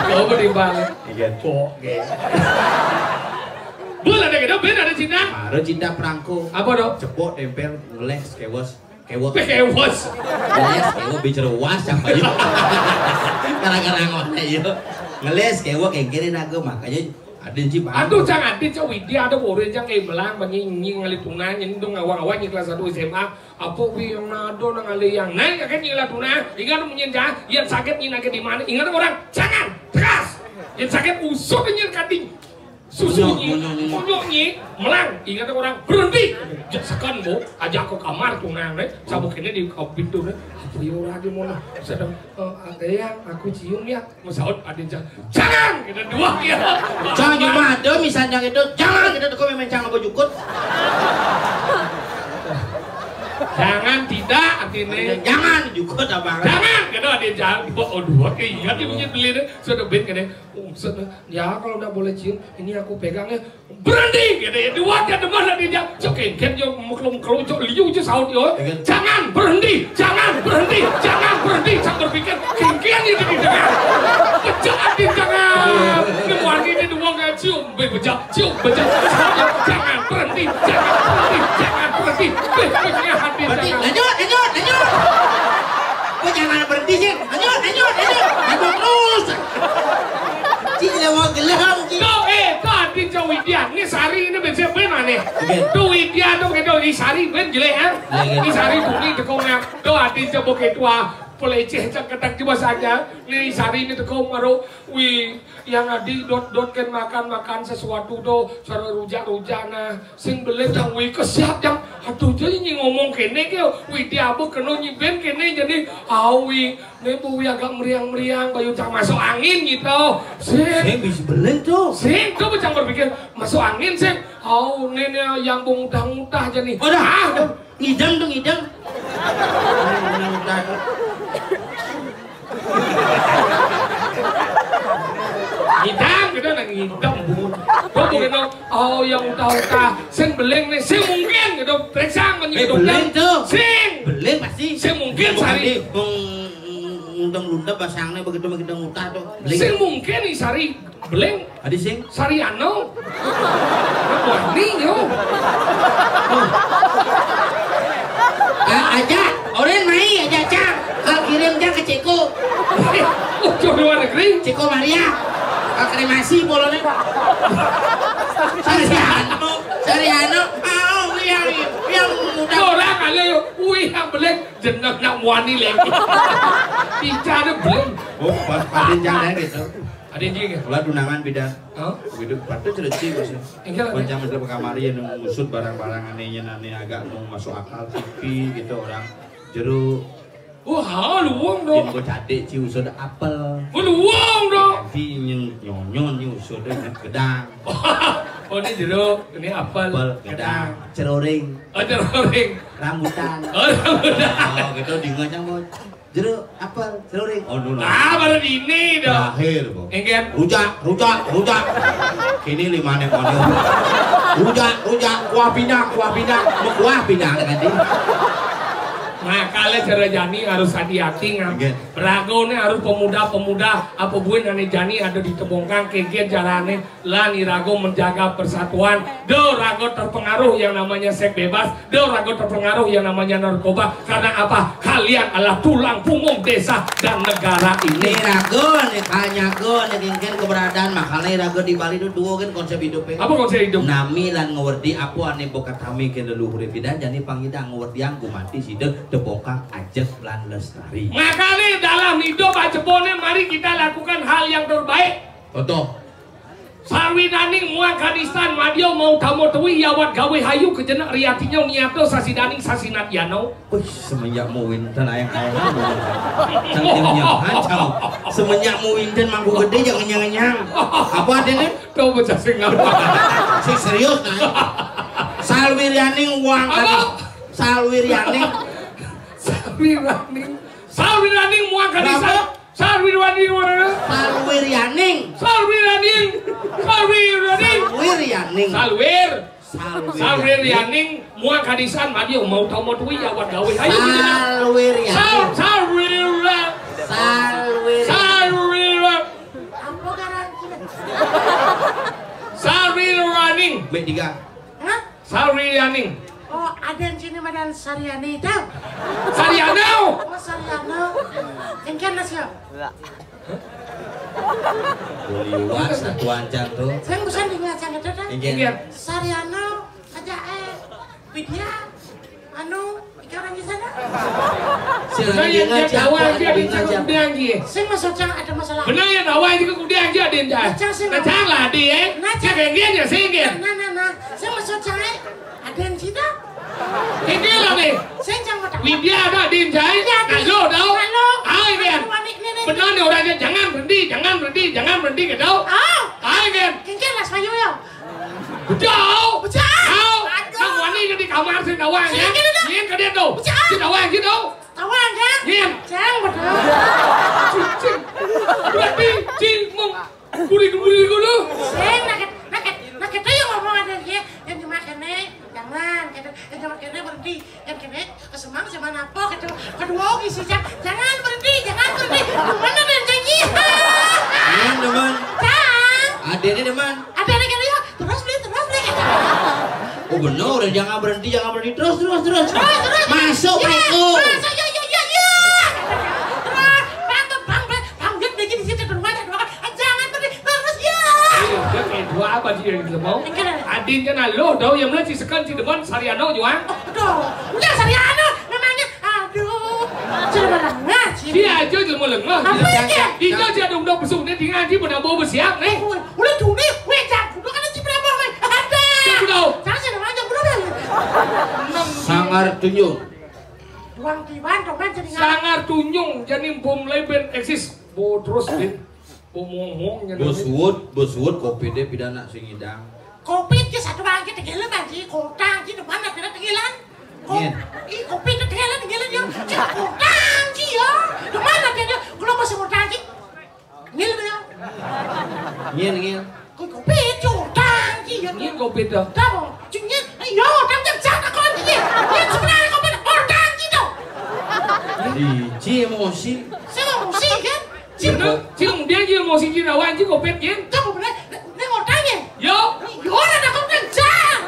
Coba dibalik. Iya. Kok, ge. Bul ada gitu, Ben ada cinta. Baru cinta perangko. Apa dong? Cepok, tempel, ngeles, kewes. Kewek. Kewes. Ngeles, kewek, bicara was, siapa ya? Gara-gara ngono, iya. Ngeles, kewek, kayak gini, nah, gue makanya Adin sih paham. Aduh, cang, Adin, cang, Widya, ada borin, cang, eh, melang, banyi, nyi, ngalih tunai, nyi, dong, awang-awang, nyi, kelas satu S M A. Apa, wi, yang nado, nang ngalih, yang naik, kan, nyi, ngalih tunai. Ingat, munyin, cang, yang sakit, nyi, nake di mana? Ingat, orang, jangan, tegas. Yang sakit, usut, nyi, kading. Susu, nyok, nyi, nyok, nyok, nyok, nyi, melang. Ingat, orang, berhenti. Jek, sekan, bu, ajak ke kamar, tunai, eh. Sabuk ini di, eh, pintu, eh. Apa, ya, orang, di mana? Sedang, eh, Eyang, aku cium, ya. Masaut adin, cang. Jangan! Kita dua, ya. Cang, cuma ada misalnya gitu. Jangan! Kita teko memang cang apa jukut. Jangan, tidak, artinya. Jangan, jukut apa? Jangan! Kita adin, cang. Oh, dua, kayak iya, dia punya beli deh. Sudah, Ben, kan, ya. Oh, sudah. Ya, kalau udah boleh cium, ini aku pegang, ya. Berhenti, gitu ya. Dua dia demen, dia dia. Cok, kengken, dia mekelung-kelung, cok, liu, cok, saut, yo. Iya. Jangan, berhenti, jangan, berhenti, jangan, berhenti. Cak berpikir, kengken ini didengar. Pecah hati, jangan. Ini wangi ini dua nggak cium, be, pecah, cium, pecah. Jangan, berhenti, jangan, berhenti, jangan, berhenti. Be, pecah hati, berhenti, jangan. Lanjut, lanjut, lanjut. Kok jangan berhenti sih? Lanjut, lanjut, lanjut. Lanjut terus. Cik, lewat gelem, cik. Kau, eh, kau hati cau Widya. Ini Sari ini biasa ben aneh. Oke. Tu Widya tu begitu. Ini Sari ben jelek, ah. Iya, iya. Ini Sari tu ni tekong, ah. Tu hati cau bukit tua. Peleceh cak ketak cuma saja. Ni Sari ni tekong baru. Wi, yang adi dot-dot kan makan-makan sesuatu tu. Cara rujak-rujak nah. Sing belin yang wi kesiap yang. Aduh, jadi ni ngomong kene ke. Widya apa kena nyi ben kene jadi. Awi. Ni bu wi agak meriang-meriang. Bayu cang masuk angin gitu. Sing. Sing bisa belin tu. Sing, tu cang berpikir. Masuk angin, sing. Au, ni, ni yang bung utah-utah jadi. Udah. Ah, udah. Ngidam tu, ngidam. Ngidam. Ngidam, gitu, nak ngidam, Bu. Kok bukan, oh, yang utah-utah. Sing beling ni, sing mungkin, gitu. Periksa, eh, menyi dokter. Beling tu. Sing. Beling pasti. Sing mungkin, Sari. Bukan di, hmm, hmm, hmm, lundam-lundam, basang ni, begitu, begitu utah tu. Beling. Sing mungkin, ni, Sari. Beling. Adi sing. Sariano. Wah, ni yo. Ah, aja. Oren mai aja, Cang. Kal kirim, Cang, ke Ceko. Oh, jauh luar negeri. Ceko Maria. Kal kremasi polone. Sariano. Sariano. Ah, oh, iya, iya. Ora kali yo, kuwi yang beling jeneng nak wani lagi. Bicara beling. Oh, pas pada jangan gitu. Ada yang gini. Kula tunangan bidang. Hah? Begitu, patut cerita sih, Mas. Enggak. Macam macam kamari yang ngusut barang-barang anehnya, aneh agak mau masuk akal, T V gitu, orang jeruk. Wah, luwung dong. Yang gue cadik ci usut apel. Wah, luwung dong. Tapi yang nyonyon ci usut gedang. Oh, ini jeruk, ini apel, apel, gedang, gedang. Ceroring. Oh, ceroring. Rambutan. Oh, rambutan. Oh, gitu, di ngocang, Bos. Jeruk, apel, ceroring. Oh, no, no. Ah, baru ini dong. Terakhir, Bos. Enggak. Rujak, rujak, rujak. Kini lima nek, Bos. Rujak, rujak, kuah pindang, kuah pindang. Mau kuah pindang tadi. Makanya cara jani harus hati-hati, ngam. Enggak. Ragone harus pemuda-pemuda, apa buin ane jani ada di Tebongkang, kegiat jarane. Lan irago menjaga persatuan, do rago terpengaruh yang namanya seks bebas, do rago terpengaruh yang namanya narkoba. Karena apa? Kalian adalah tulang punggung desa dan negara ini. Nih rago, nih kanyago, nih kengken keberadaan. Makanya rago di Bali itu duo kan konsep hidupnya. Apa konsep hidup? Nami lan ngewerdi apa ane bokat kami ke leluhur pidan, jani pangidang ngewerdiang gumanti sida tepokak ajek lan lestari. Makanya dalam hidup aja boleh, mari kita lakukan hal yang terbaik. Contoh. Sawiraning muang kadisan madya mau tama tuwi yawat gawe hayu kejenek riyatinya ngiato sasidaning sasinat yano. Wih, semenjak mu winten ayang-ayang. Cang dia punya kacau. Semenjak mu winten mangku gede jangan nyang-nyang. Apa artinya? Tahu bocah sing apa? Si serius nah. Salwiryaning uang apa? Salwiryaning. Salwiraning. Salwiraning muang kadisan. Apa? Salwiryaning. Salwiryaning. Salwiryaning. Salwiryaning. Salwiryaning. Salwir. Salwiryaning. Salwiryaning muang kadisan madya mau tama tuwi yawat gawe. Ayo, kita. Salwiryaning. Sal-, salwirya-, Salwir. Salwirya-, Apa karan kita? Salwiryaning. Baik tiga. Hah? Salwiryaning. Oh, aden sini madan Saryani tau. Saryano. Oh, Saryano. Engken mas ya. Liwat satu ancang tuh. Saya ngusan dengan ancang itu dah. Engken. Engken. Saryano aja eh. Widya, anu, iki orang di sana. Sing lagi ngajak, tawa aja di ngajak. Sing masuk cang ada masalah. Bener ya, tawa aja ke kuda aja, Din, cah. Nah, cang sing. Nah, cang lah, Din, ya. Nah, cang. Cang kayak gini ya, sing, ya. Nah, nah, nah, nah. Sing masuk cang, eh. Ada yang cita. Ini lah, nih. Sing cang mau tahu. Widya ada, Din, cah. Iya, Din. Nah, lo tahu? Halo. Ah, ini kan. Wani, ini, ini. Bener nih orangnya, jangan berhenti, jangan berhenti, jangan berhenti, gitu. Ah. Ah, ini kan. Kenceng lah, sayu ya. Betul. Betul. Tahu. Aduh. Nang wani jadi kamar sing tawang, ya. Sing gitu, dah. Nyen ke dia tuh. Betul. Si tawang gitu. Tawang, ya? Nyen. Cang, betul. Cicing. Berarti cimong. Kuring-kuring kudu. Sing, nakit, nakit, nakit aja ngomong ada dia. Yang cuma kene, jangan. Kene, yang cuma kene berhenti. Yang kene, kesemang cuma apa gitu. Kedua, isi jam. Jangan berhenti, jangan berhenti. Mana dan janji? Iya, teman. Cang. Ada ini, teman. Ada ini kan, ya. Terus beli, terus beli. Oh, bener, jangan berhenti, jangan berhenti. Terus, terus, terus. Terus, terus. Masuk, ya, masuk. Masuk, ya, ya, ya, ya. Terus, bang, bang, bang, bang, bang, dia lagi di situ, di rumahnya, doang. Ah, jangan berhenti, terus, ya. Iya, dia kayak dua apa sih yang dia mau? Enggak ada. Adin kan lo, tau yang mulai si Sekan, si Deman, Sariano, Juang. Oh, betul. Enggak, Sariano, memangnya, aduh. Sudah malam ngaji. Dia aja udah mau lengah. Apa ya? Dia aja udah besok, dia tinggal ngaji, pada bawa bersiap, nih. Udah tuh nih, weh, jangan kudu kan cipra bawa, weh. Ada. Jangan kudu. Jangan sih, namanya jangan kudu, weh. Sangar tunjung. Duang tiban, dong, kan jadi ngarang. Sangar tunjung, jadi bom leben eksis. Bo terus, Bin. Bo ngomong, jadi. Bo suwut, bo suwut, kopi deh, pidana sing idang. Kopi ke satu bangke, tegelan, bangke, kotang, ke depan, ada tegelan. Ko-, iya. Ih, kopi ke tegelan, tegelan, ya. Cek kotang, ki, ya. Depan, ada dia. Kalau masih kotang, ki. Ngil dia. Ngil, ngil. Kok kopi curang ki ya. Ngil kopi dah. Dah, Bang. Cungit. Ayo, tang jam jam tak kon ki. Ya sebenarnya kopi orang ki tu. Ih, ci emosi. Saya emosi kan? Ci bener. Ci kemudian ci emosi, ci rawan, ci kopi, ci. Cak bener. Ini orang ya? Yo. Yo, orang tak kopi jam.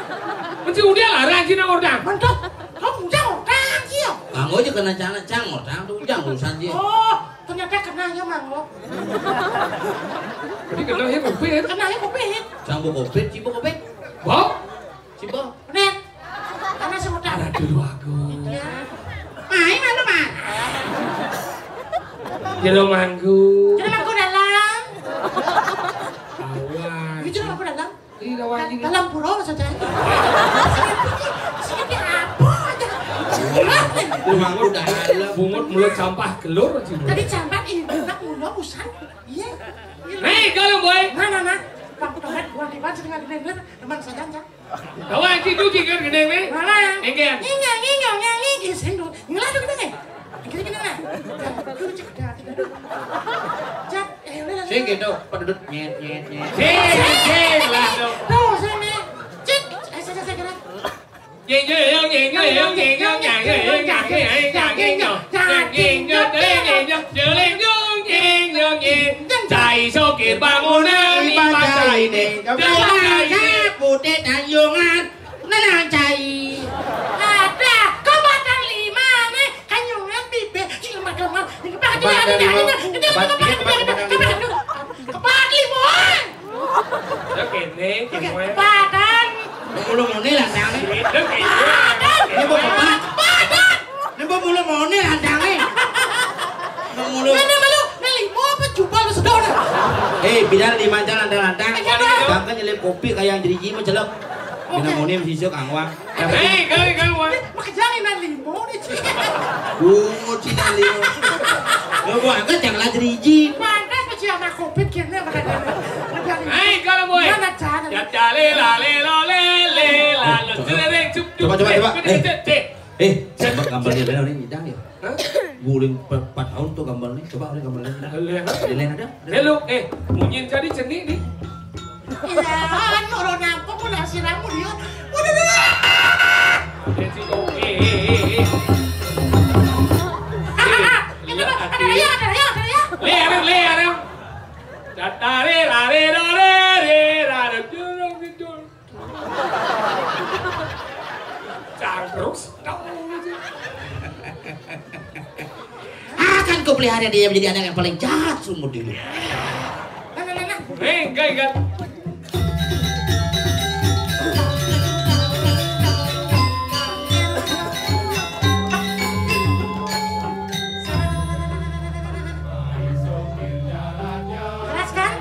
Mesti udah lah, rajin orang. Mantap. Kamu udah orang ki ya? Kamu aja kena cana cang orang tu, jangan urusan dia. Oh. Ternyata kena ya, Mang, kok. Jadi kena ya, covid. Kena ya, covid. Cang bo covid, ci bo covid. Bo? Ci bo. Bener. Karena saya udah. Ada dulu. Jero mangku. Jero mangku dalam. Awas. Iki jero mangku dalam. Iya, wah, ini. Dalam pura maksudnya. Sing apa aja? Lu mangku dalam. Bungut mulut sampah kelur. Tadi campat ini anak muda usan. Iya. Hei, kalau boy. Nah, nah, nah. Bang Tomat, gua di mana dengan gede teman saja. Tawa iki tuh jingkir gede we. Mana? Engke. Nginga nginga nginga nginga sing do. Ngelah do gede. Gede gede nah. Kudu cek dah tiga do. Cek eh udah. Sing gitu, pedudut nyet nyet nyet. Sing, sing lah do. Tuh sini. Cek. Eh saya saya kira. Putih tanjungan. Nenang cai. Ada kebatan lima nih kanyungan bibir cuma kemar. Ini pakai ada ada ada ada. Kebatan lima. Lho kene, kene. Padan. Mulu muni lah tangi. Lho kene. Padan. Ini mau pepat. Padan. Ini mau mulu muni lah tangi. Mulu. Mana malu? Nah limo apa jubal sedona? Eh, bilang di manca lantang-lantang. Iya, Bang. Bangke nyelip kopi kayak yang jeriji mau celep. Oke. Bina muni sisuk angwang. Hei, kali kali wah. Makejang inan limo nih, Ci. Bungut Cina limo. Lo gua angkat jangan lagi jeriji. Pantas mah Ci sama covid kene apa kata. Hei, kalau boy. Mana cara? Ya dale lale lo lele lalo jereng cup cup. Coba, coba, coba. Eh. Eh, coba gambarnya Lena ini nyidang ya. Hah? Guling pe- empat tahun tuh gambarnya. Coba oleh gambarnya. Lena. Lena ada? Halo, eh, munyin tadi cenik nih. Iya, anu orang nampak pun hasil ramu dia. Waduh, waduh, waduh. Eh, si- oh, eh, eh, eh, eh. Eh, ada, ada, ada, ada, ada. Le, ada, le, ada. Datare, rare, rare, rare, rare, jurung, jurung. Cangkruk. Akan kau pelihara dia menjadi anak yang paling jahat seumur hidup. Nah, nah, nah, nah. Eh, enggak, enggak. Jelas kan?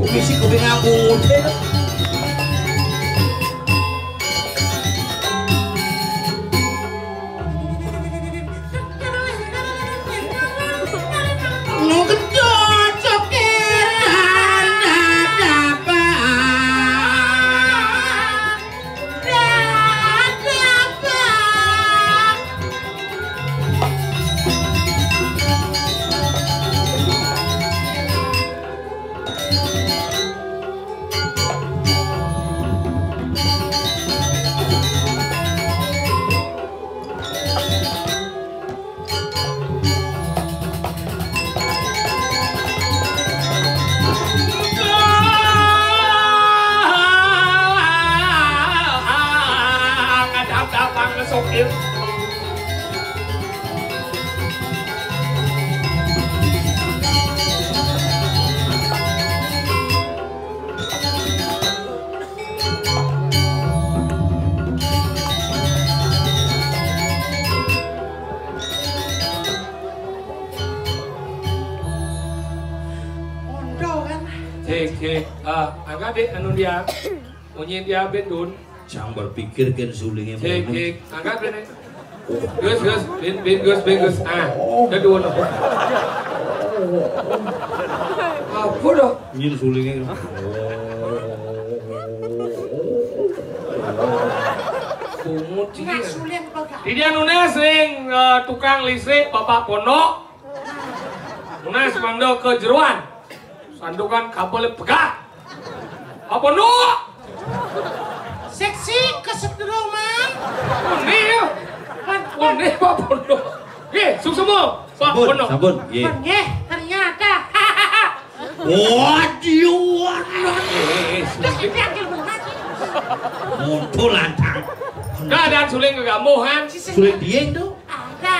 Misi kuping aku. Sokir. Ondo kan? Cek, cek. Ah, angkat dek anu dia. Munyi dia bendun. Cang berpikir kan sulinge. Cek, cek. Angkat bene. Gus, Gus, bin, bin, Gus, bin, Gus. Ah, kedua no. Apa dah? Nyin sulinge. Bungut Nah, dia. Suling pegang. Di dia nunas sing eh, tukang listrik bapak pondok. Nunas mangdo ke jeruan. Sandukan kabel pegang. Apa nu? Seksi kesetruman. Ini ya. Ini Pak Bondo. Oke, suksema. Pak Sabun, Bondo. Sabun. Iya. Nggih, ternyata. Waduh, waduh. Eh, eh, eh, Terus suling. Dipanggil belum mati. Mutu lantang. Keadaan suling kegamuhan. Suling dieng tuh. Ada.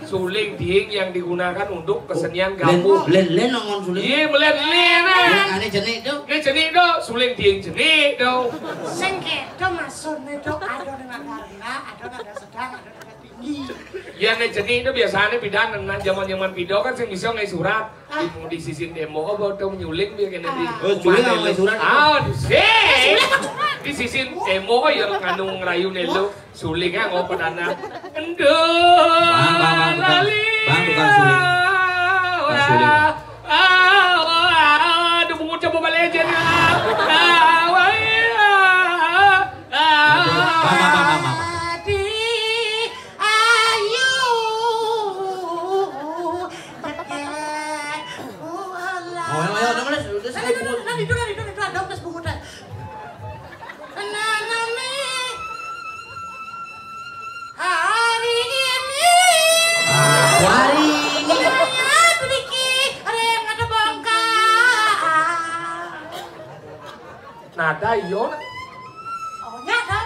Suling dieng yang digunakan untuk kesenian gamuh. Len, len nongon suling. Iya, melen len. Yang aneh jenik tuh. Ini jenik tuh, suling dieng jenik tuh. Sing kedo maksudnya tuh ada dengan harga, Ada nada sedang, ada nada tinggi. Ya, nek jeneng to biasane pidan, nang jaman-jaman pidan kan sing bisa ngae surat. Ah. Di, di sisin tembok apa to nyuling biar kena di. Ah. Oh, suling ngae surat. Ah, sing. Di sisin tembok ya nganu ngrayune lho. Suling nggo pedana. Enduh, Bang, bang, bang, tukang, lali. Bang, tukang suling. Tukang suling, Bang. Ah, ah, aduh, bungut coba balik aja nih. Ah, wah, iya. Ah, ah. Bang, bang, bang, bang, bang. Aduh, ayo. Oh, ayo, ayo, udah, udah, udah, udah, udah, udah, udah, udah, udah, udah, udah, udah, udah. Nah, nah, nih. Hari ini. Ah, hari ini. Saya beriki, ada yang ada bongkar. Nada iyo. Oh, nyata.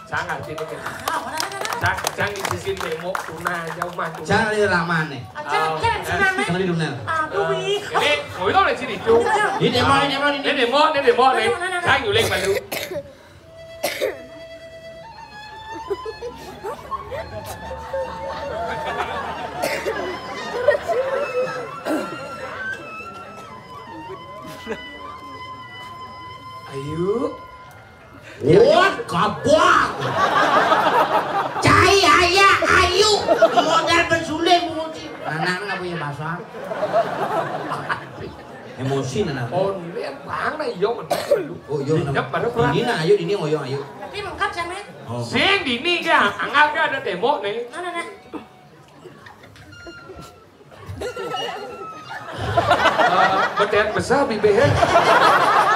Sangat ini kan. Ah, mana, mana, mana? Cang, cang di sisin tembok, tuna aja, umah, tuna. Cang di lamane. Ah, cang, oh, cang, eh. Cang di lamane. Cang di lamane. Aduh, wi. Ini, oh, itu oleh sini, Cuk. Ini tembok, ini tembok, ini. Ini tembok, ini tembok, nih. Mana, mana, mana? Cang, yuling, Pandu. Ayo. Wah, kabak. Cai aya ayu. Modal bersuling menguci. Anak nggak punya bahasa. Emosi, nah, nah. Oh, ini bang, nah, iyo, bener lu. Oh, iyo, ini nah. Dap, baru pulang. Ini, nah, ayu, ini, oh, iyo, ayu. Tapi lengkap, Cang, ya? Oh. Sing, dini, ya. Anggap, ya, ada tembok, nih. Mana, nah? Eh, betet besar, bibir, ya.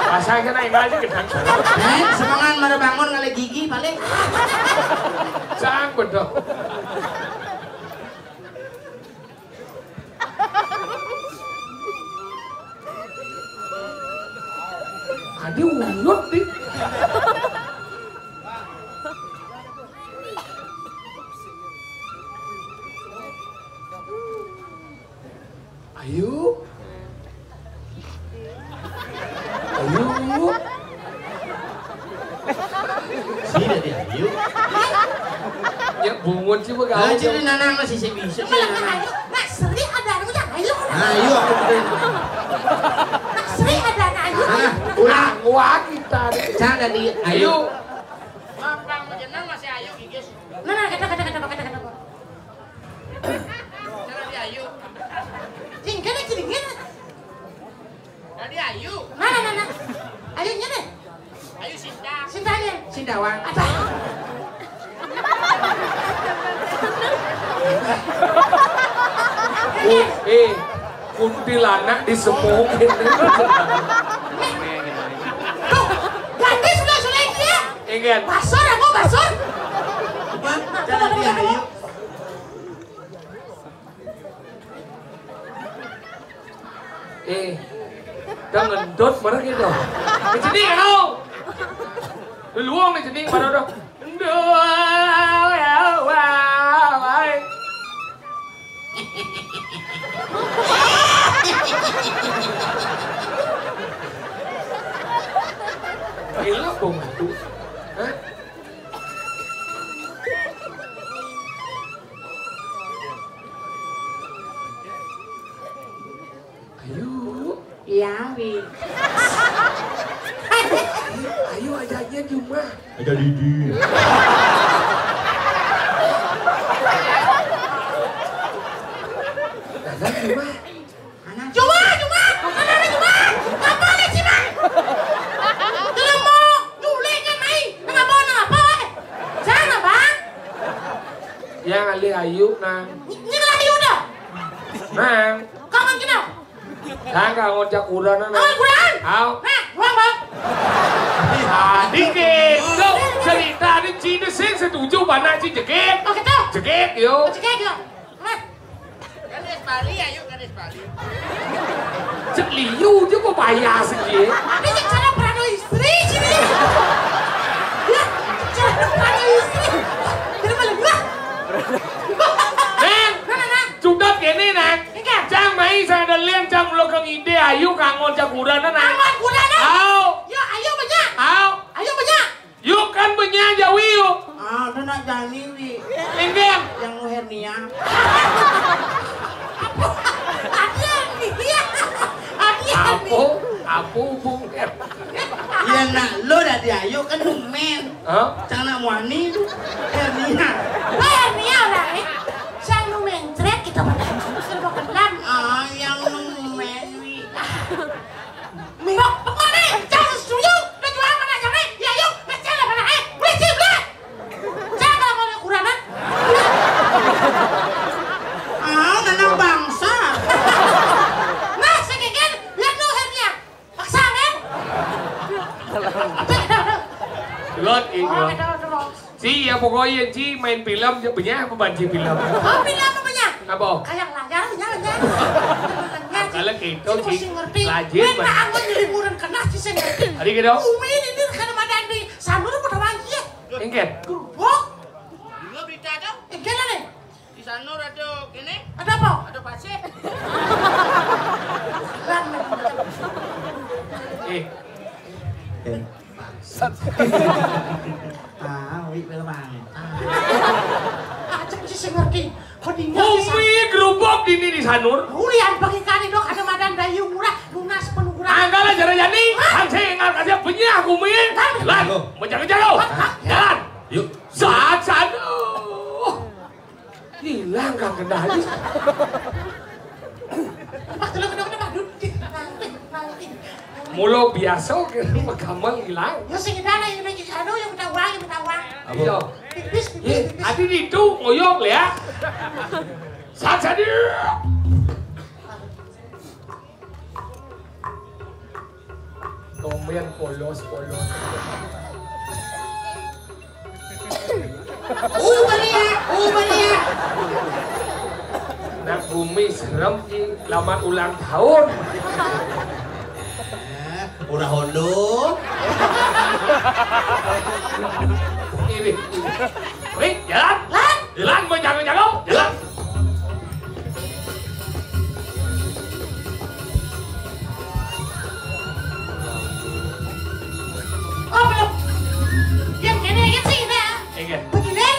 Rasanya, nah, ini aja gedang. Eh, semangat, mana bangun, ngalih gigi, paling. Cang, bener. Adi uyut nih. Ayo. Ayo. Sini dia, ayo. Ya, bungut sih, begaul. Aja nih, Nanang masih sih bisa sih, Nanang. Nak Sri ada anu, ya, ayo. Nah, ayo, aku betul. Nak Sri ada anak, ayo. Nah, ulang. Wah, kita nih. Jangan di, ayo. Ayo. Bang, Bang, jenang masih ayo, gigis. Nah, nah, kata, kata, kata, kata, kata. Jangan di ayo. Tinggal aja, tinggal. Tadi ayu. Mana, mana? Ayunya deh. Ayu Sinta. Sintanya. Sintawang. Ada. Oh, eh, kuntilanak di semua ini. Tuh, ganti sudah, sudah dia. Ingat. Basur, aku basur. Bang, jangan di ayu. Eh, dah ngendot barang gitu. Kecening kau. Luang nih cening baru dah. Nduh, ya, wah, wah. Gila, bau madu. Hah? Ayo. Iya, Wi. Ayo, ayo, aja aja di rumah. Aja di di. Aja di rumah. Mana? Cuma, cuma, mana ada cuma? Apa ada cuma? Kalau mau nyuling kan main, nggak mau napa, eh? Jangan, Bang. Yang alih ayu, Nang. Ini kan ayu dah. Nang. Kangen kita. Nang, kangen cak udah, Nang. Kangen bulan. Au. Nah, buang, Bang. Tadi gitu. Cerita di Cina sih setuju, mana sih jegit? Oh, gitu. Jegit, yo. Jegit, yo. Nah. Gadis Bali, ayo gadis Bali. Cek liu juga bayar sih. Ini cara perano istri sini. Ya, cara perano istri. Jadi malah gua. Neng, nah, nah, nah. Cudot gini, Neng. Iya. Cang mai sadelian, cang lo kang ide, ayu kangon cang kurana, Neng. Kangon kurana. Au. Ya, ayo banyak. Au. Ayo banyak. Yuk kan Nya jauh yuk. Ah, udah nak jani wi. Endem. Yang nu hernia. Adi hernia. Adi hernia. Apa? Apa hubung hernia? Ya nak lo dah diayu kan nu men. Hah? Cang nak muani tu. Hernia. Apa hernia lah eh? Cang nu mencret kita pada. Serba kelam. Ah, yang nu men wi. Mbok, mbok ni, jangan setuju. Tujuan mana jangan? Ya yuk, macam mana eh? Boleh sih, boleh. Jangan mau kuranan. Ah, menang bangsa. Nah, sekian, lihat tuh hernia. Paksa kan? Lot, iya. Oh, ada, ada. Ci, ya pokoknya Ci main film, ya banyak apa banci film? Oh, film apa banyak? Apa? Kayak layar, ya, ya. Kalau gitu, Ci, mesti ngerti. Rajin, Bang. Anggon jadi murang kena, Ci, saya ngerti. Hari gitu? Umi ini kan ada di Sanur, pada wangi ya. Enggak. Gerobok. Dulu berita tuh. Enggak lah, nih. Di sana ada gini. Ada apa? Ada pasir. Eh. Eh. Ah, wi, memang. Aja mesti sing ngerti. Kok tinggal di sana. Umi gerubuk dini di Sanur. Ulian bagi kali dok ada madan dayu murah lunas penuh kurang. Angkala jara jani, hah? Kan saya ingat aja punya aku mi. Kan? Lan, halo. Mau jago-jago. Hah? Jalan. Yuk. Saat sana. Hilang kang kendali. Pak, tolong, tolong, tolong, Pak. Duduk, duduk. Mangkit, mangkit, mangkit. Mula biasa kira makamal hilang. Ya, sing ada yang lagi, anu, yang minta uang, yang minta uang. Apa? Iya. Pipis, pipis, eh, pipis. Adi itu ngoyong ya. Sat sadir. Komen polos-polos. Uh, balik, uh, balik. Nak bumi serem, Ci. Selamat ulang tahun. Eh, udah hondo. Ini, ini. Wih, jalan. Lan. Jalan, mau jago-jago. Jalan. Oh, belum. Yang ini, yang sini, ya. Iya. Begini.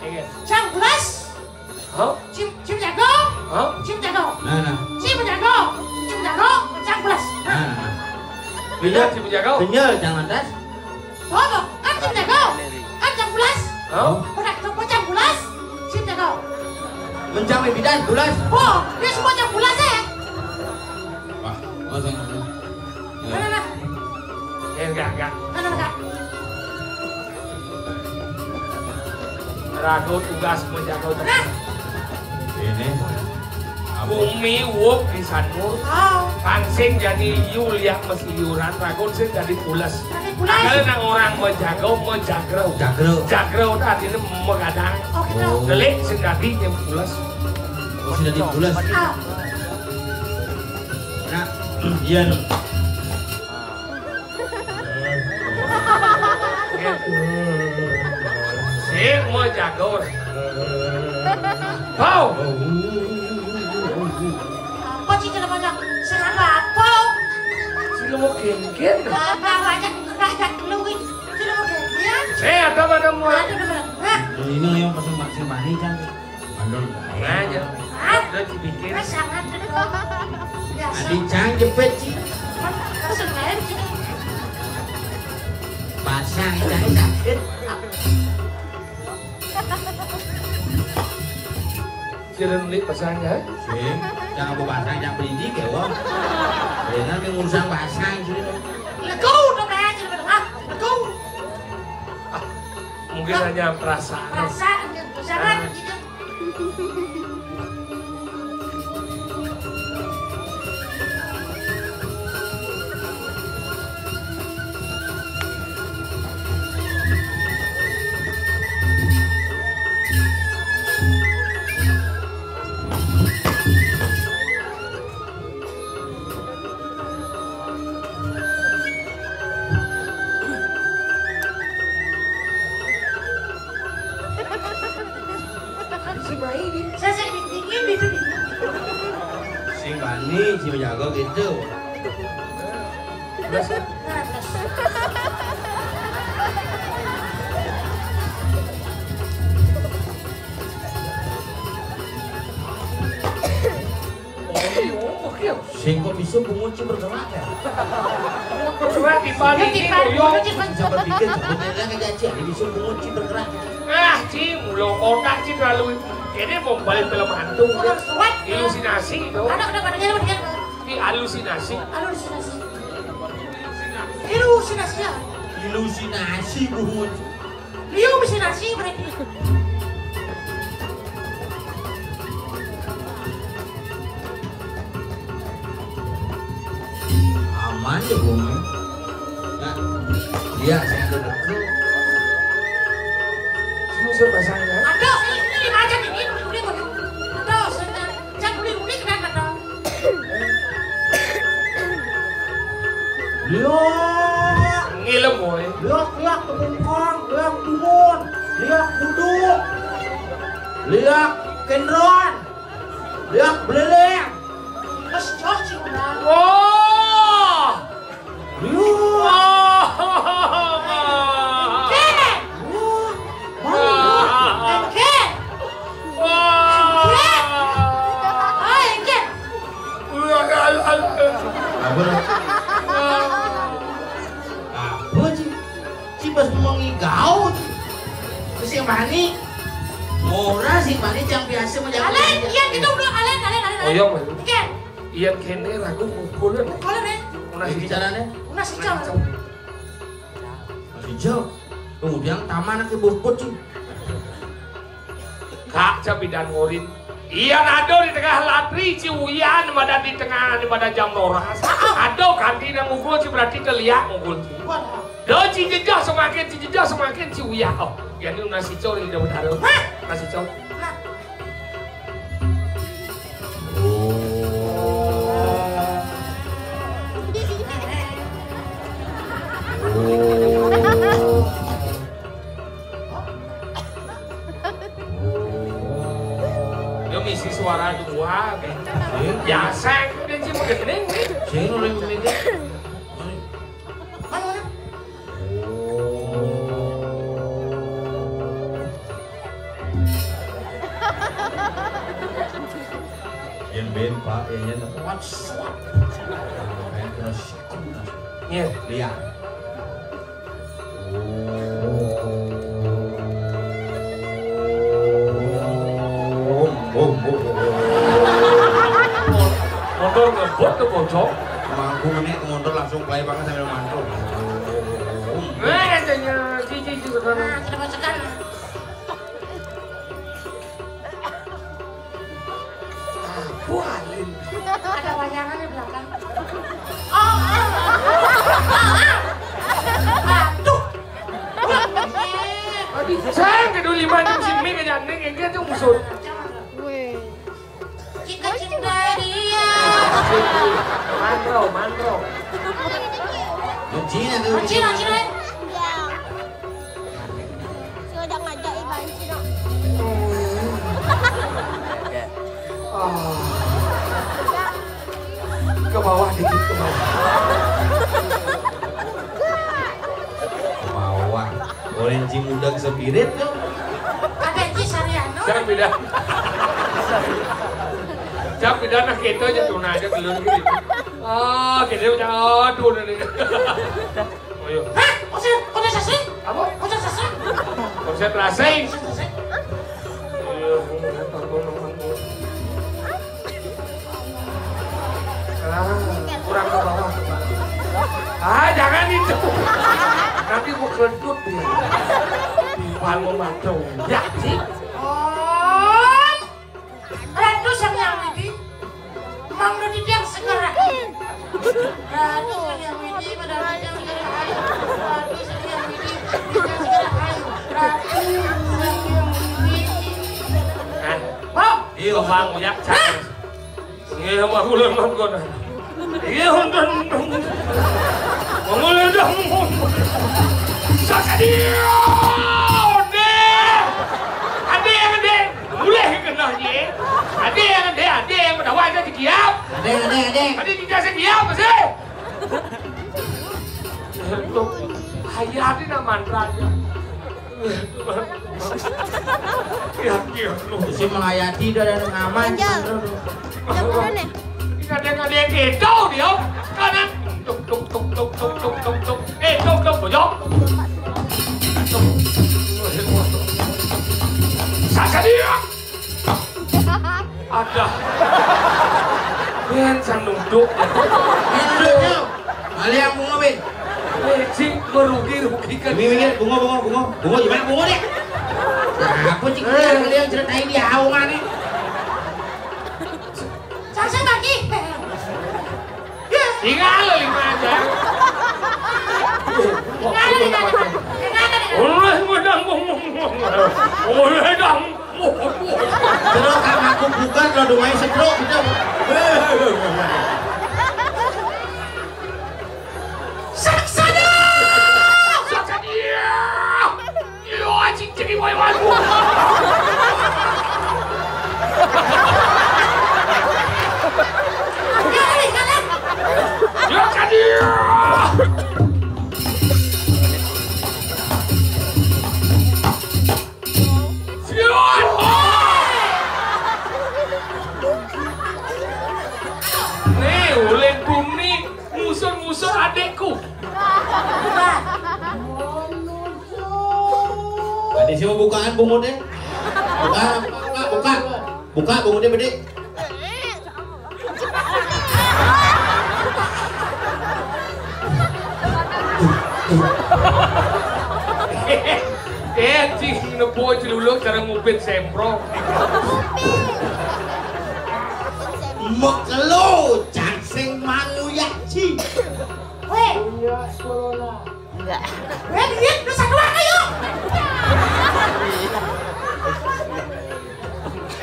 Iya. Cang pulas. Hah? Cim, cim jago. Hah? Cim jago. Nah, nah. Cim jago. Cim jago. Cang pulas. Nah, nah. Bener, cim jago. Bener, jangan tas. Bobo, kan cim jago. Kan jam pulas. Hah? Udah, coba jam pulas. Cim jago. Mencang bidan pulas. Oh, dia semua jam pulas ya. Wah, oh, saya nggak tahu. Ya. Mana, mana? Eh, enggak, enggak. Mana, mana? Rago tugas menjaga. Nah. Ini. Bumi wup di Sanur. Oh. Pangsing jadi liu liak masliuran, ragun sing jadi pules. Jadi pules. Kalau nang orang mejago, mejagro. Jagro. Jagro itu artinya megadang. Oh, gitu. Oh. Delik sing jadi yang pules. Oh, sing jadi pules. Ah. Nah, iya, no. Sing mau jago. Pau. Apa sih, kenapa nggak? Sing apa? Pau. Sing mau genggen. Apa aja, aja dulu, wih. Sing mau genggen. Eh, ada mana mau? Ada, ada, ada. Hah? Ini yang pasang maksimal nih, kan. Mandul. Aja. Hah? Udah dibikin. Mas, sangat betul. Biasa. Adi cang jepit, Ci. Kan, kan sengaja, Ci. Basang, cang sakit. Sira nulik basang, ya? Sing, jangan mau basang, jangan berindik, ya, wong. Dengan yang urusan basang, sini. Lego, udah, Mas, udah, Mas. Lego. Ah, mungkin hanya perasaan. Perasaan, jangan, gitu. Sing bani, sing jago gitu. Terus? Nah, terus. Sing kok bisa bungut ci bergerak ya? Coba dibalik. Bisa berpikir, sebutnya kan aja, bisa bungut ci bergerak. Ah, ci, mulo otak ci terlalu. Ini mau balik film hantu. Ilusinasi itu. Ada, ada, ada, ada, ada. Ini halusinasi. Halusinasi. Ilusinasi ya. Ilusinasi bungut. Liu bisa nasi berarti. Aman ya, Bung? Ya. Iya, saya ada betul. Susah pasangnya. Aduh, ini, ini lima aja nih, ini udah, udah, udah. Aduh, saya, saya beli, beli kenapa dong? Liak. Ngilem, woy. Liak, liak, tepungkang, liak, timun, liak, buduk, liak, kendron, liak, beleleng. Mas George, wah. Liak. Wah. Kek. Wah. Wah. Kek. Wah. Kek. Oh, kek. Apa? Apa, Ci? Ci pas mau ngigau, Ci. Terus yang mana? Ora sih, mana yang biasa mau jalan. Alen, iya, kita udah, Alen, Alen, Alen, Alen. Oh, iya, Mas. Ikan. Iya, kene ragu mukul. Mukul, ya? Ora sih caranya. Ora sih, Cang. Masih jauh. Kemudian taman ke bos, Ci. Kak, ca bidan ngurin. Iya, ado di tengah latri, ci uyan, mada di tengah, mada jam roras. Ado kanti nang ngukul, ci berarti keliak ngukul, ci. Do, ci jejah semakin, ci jejah semakin, ci uyan. Oh, ya, ini nasi cor, ini udah benar. Hah? Nasi cor. Hah? Oh. Oh. Dia misi suara dua, kan? Iya. Biasa, itu dia sih begening. Sing oleh mikir. Yang ben, Pak, yang nyen kuat suat. Yang ben terus. Iya. Lihat. Motor ngebut tuh, bocok. Mangku menik motor langsung play banget sambil mantul. Eh, katanya, cici, cici, katanya. Nah, kenapa sekarang? Aku alim. Ada bayangan di belakang. Oh, oh, oh, oh, oh. Aduh. Aduh, saya nggak dulu lima jam sini ke jandeng, kayak gitu musuh. Weh. Jika cinta dia. Mandro, mandro. Cina tuh. Cina, Cina. Sudah ngajak iban Cina. Ah. Ke bawah dikit, ke bawah. Ke bawah. Orange muda spirit tuh. Ada Ci Sariano. Jangan beda. Jangan beda, nah, kita aja tuh, nah, aja keluar gitu. Ah, kita udah, aduh, udah, udah. Oh, iya. Hah? Konser, konser sasing? Apa? Konser sasing? Konser sasing. Konser sasing. Iya, aku nggak tahu, aku nonton. Ah, kurang ke bawah. Ah, jangan itu. Nanti gua keledut dia. Timpal mau mantau. Ya, sih. Oh. Ratu Sang Hyang Widi, Mang Dodi Tiang Segera. Ratu Sang Hyang Widi, Mang Dodi Tiang Segera. Ratu Sang Hyang Widi, Tiang Segera. Ratu Sang Hyang Widi. Eh, Bang. Iya, Bang, ya, cak. Iya, Bang, ulang, Bang, kau. Iya, untung, untung. Mengulur dong. Sasa dia. Deh. Ada yang deh. Boleh kena dia. Ada yang deh, ada yang berdawa ada di kiap. Ada, ada, ada. Ada di jasa kiap, masih. Hayati nama mantra. Iya, iya. Si Melayati udah ada nama. Angel. Udah turun ya? Kadang ada yang itu dia. Kanan. Tuk, tuk, tuk, tuk, tuk, tuk, tuk, tuk. Eh, tuk, tuk, bojok. Tuk. Sasa dia. Ada. Yang sang nunduk. Nunduknya. Balik yang bunga, Win. Eh, cik, merugi, rugikan. Ini, ini, bunga, bunga, bunga. Bunga, gimana bunga nih? Nah, aku cik, eh, yang ceritain di haungan nih. Sasa bagi. Tinggal lima aja. Tinggal lima aja. Tinggal lima aja. Oleh modang, oleh dang. Terus sama aku bukan lo, doain stroke gitu. Saksana! Saksana! Iya, anjing, jadi boy lagu. Ya, kan, iya. Siap. Nih, ulin bumi, ngusur-ngusur adekku. Tadi siapa bukaan bungutnya? Buka, buka, buka. Buka bungutnya, Bedi. Eh, cing, nebo celuluk cara ngupit semprong. Mekelo, cang sing manguyak, cing. Weh. Iya, corona. Enggak. Weh, duit, lu satu aja, yuk.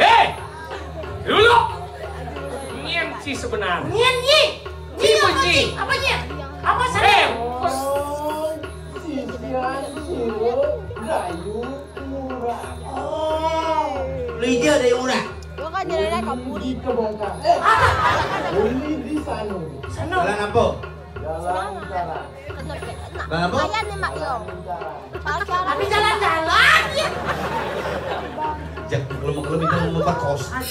Eh, dulu. Nyen ci sebenarnya. Nyen nyi. Nyi apa nyi? Apa nyi? Apa sih? Eh, sisian siro rayu murah. Oh, Lija ada yang murah. Gua kan jalannya kabur. Di kebongkar. Eh, beli di sana. Sana. Jalan apa? Jalan sana. Kenapa? Lumayan nih, Mak, yo. Tapi jalan-jalan, ya. Jak, kalau mau, kalau minta mau perkos. Hari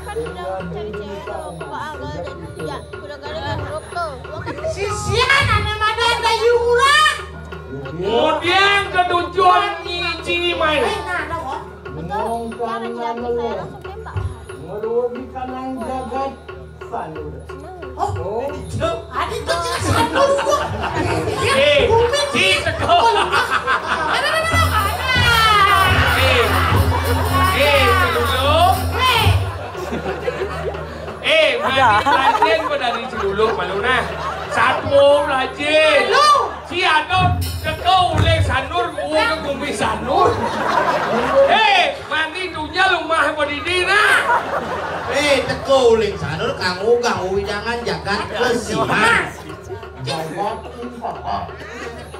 kan udah cari cewek tuh, Pak Angga, ya, udah gak ada grup tuh. Gua kan sisian, aneh mana ada Yura. Kemudian ke tujuan ngiji main. Eh, nah, ada kok. Betul. Sekarang jangan kita langsung tembak. Merugikan yang jagat. Sanur. Oh, itu. Adi itu cina sanur gua. Eh, bumi. Di teko. Ada, ada, ada, ada. Eh, eh, dulu. Eh. Eh, mandi rajin kok dari dulu, malu nah. Satu rajin. Lu. Si Anur teko uling sanur, gua ke bumi sanur. Eh, mandi dunia lumah apa di dina? Eh, teko uling sanur, kang ugang uwi jangan jagat kesiman.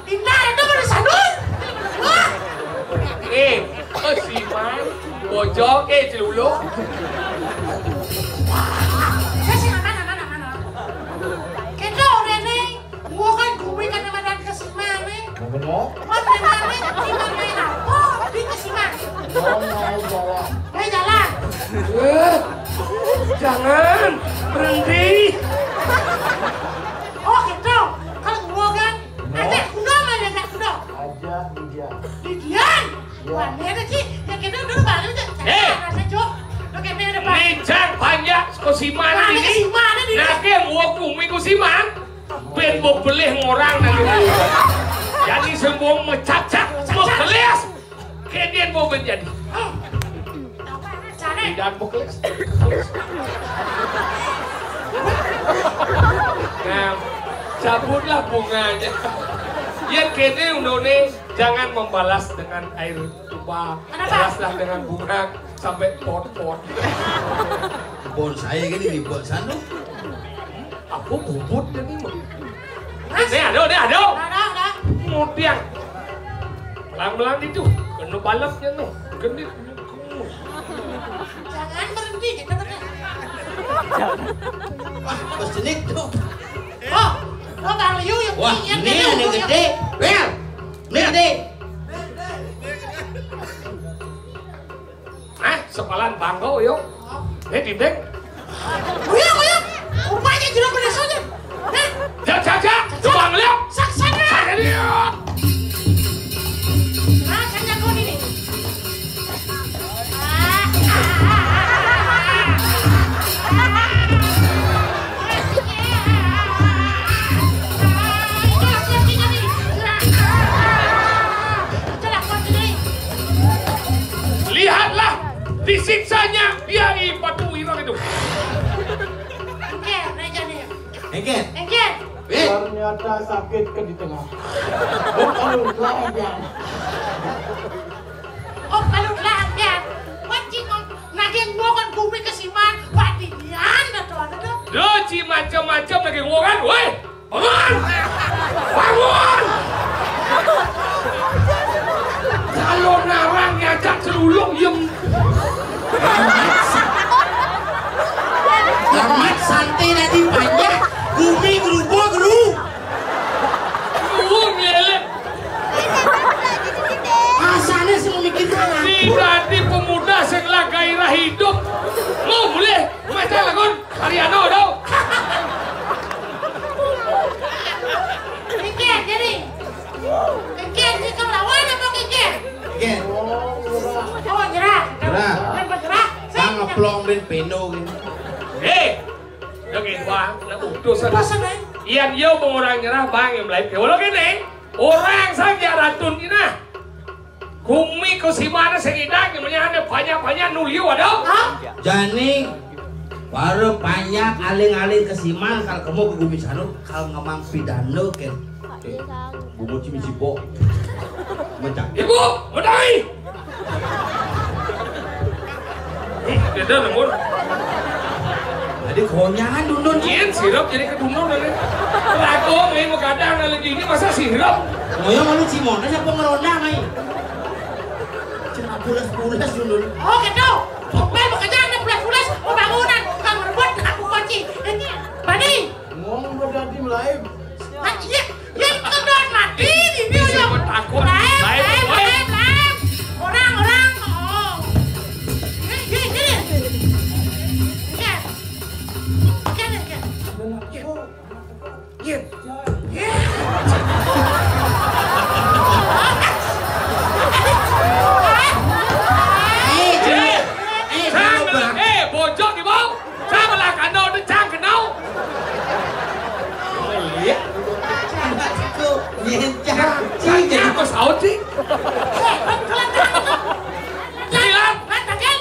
Pintar itu pada sanur. Wah. Eh, kesiman, bojok, eh, celuluk. Saya sih aman, aman, aman, aman. Kita udah nih. Gua kan gumi kan sama dan kesimane. Bener. Kan gimana? Gimana apa? Di kesiman. Gua mau jalan. Ayo jalan. Eh, jangan berhenti. Oh gitu. Kalau gua kan, ajak kuda mana, ajak kuda. Ajak dia. Didian. Wah, ini ada sih. Ya kita dulu baru aja. Eh. Rasa jok. Oke, ini ada, Pak. Licang panjang kusiman ini. Kusiman ini. Nah, dia gua gumi kusiman. Ben mau beli ngorang nanti. Jadi semua mecacak, mau kelias. Kedian mau ben jadi. Tidak mau kelias. Nah, cabutlah bunganya. Ya kene undone jangan membalas dengan air tumpah. Kenapa? Balaslah dengan bunga sampai pot-pot. Bonsai gini dibuat sanu. Apa bubut dia ni? Mas. Ni ada, ni ada. Ada, ada. Mudian. Melang-melang di tu. Kena balapnya ni. Kena. Jangan berhenti, kita berhenti. Wah, bersenik tu. Oh, oh, Bang Liu yang wah, punya ni dia, ada yang gede. Well, ni gede. Hah? Sepalan bangko, yo. Eh, dinding. Lihat. Saksana. Saksana. Nah, saya jago ini. Lihatlah, disiksanya dia i Batu Wirang itu. Oke, naik jadi. Engken. Engken. Eh. Ternyata sakit ke di tengah. Oh, kalau lah, ya. Oh, kalau lah, ya. Pancing, naging mo kan gumi kesiman, pati nian, dah tuh, ada tuh. Lo ci macam-macam lagi ngorang, woi. Bangun! Bangun! Kalau narang ngajak selulung, yem. Amat santai tadi panjang, gumi gerubuk geru. Guru ngelek. Asalnya sih memikirkan aku. Ini berarti pemuda sing lah gairah hidup. Mau boleh macam lagun Ariano dong. Engken, jadi. Engken, kita lawan apa engken? Engken. Oh, nyerah. Nyerah. Kan bergerak. Bang ngeplong ben peno gitu. Eh, oke, bang, nak utus. Utus, eh? Ian, yo, bang orang nyerah, bang yang mulai. Walau gini, orang saja ratun ini. Gumi ko simana sing idang, yang punya ada banyak-banyak nuliu ada. Hah? Jani, para panjak aling-aling kesiman, kalau kamu ke gumi sanu, kalau ngemang pidana, kan. Eh, bungut si misi bok. Mencak. Ibu, udahi. Beda namun. Jadi konyangan dundun. Yen sirap jadi kedundun lagi. Lagu main mau kadang lagi ini masa sirap. Ngoyo malu Cimona siapa ngeronda mai. Cina pulas-pulas dundun. Oh, gitu. Sampai bekerja ada pulas-pulas pembangunan, tukang rebut, aku kunci. Ini, Bani. Ngomong berarti melayu. Ah, iya. Yang kedon mati di dia. Takut. Lain, lain, lain, lain. Orang, orang. Oh. Ini, ini, ini. Iya. Iya, iya, iya. Iya. Iya. Eh, jangan. Eh, jangan. Eh, bojok di bawah. Sama lah, kano tu cang kenau. Oh, iya. Cang tak cukup. Iya, cang. Cang jadi kau saut sih. Tangkilan.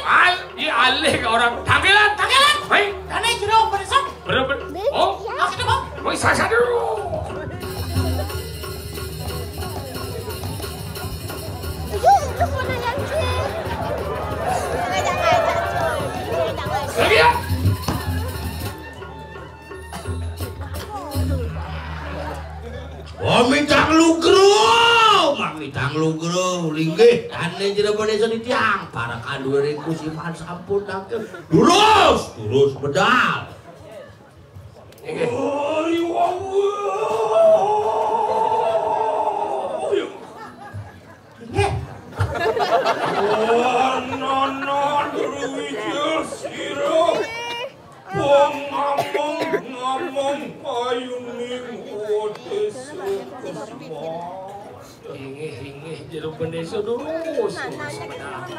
Al, iya alih ke orang. Tangkilan. Tangkilan. Hei. Tanah jeruk beresap. Bener, bener. Oh. Aku tu, Bang. Oh, sasa dulu. Lagi ya. Wah, mitang lugro, mak mitang lugro, linggih, ane jero desa di tiang, para kanduring kusiman sampun tangkil. Durus, durus bedal. Inggih. Oh, iya, iya. Inggih. Wah, nana, Druwijil, sira. Wong ngamong-ngamong payuning Odesa Kesma. Inggih, inggih, jero bendesa durus, durus benar.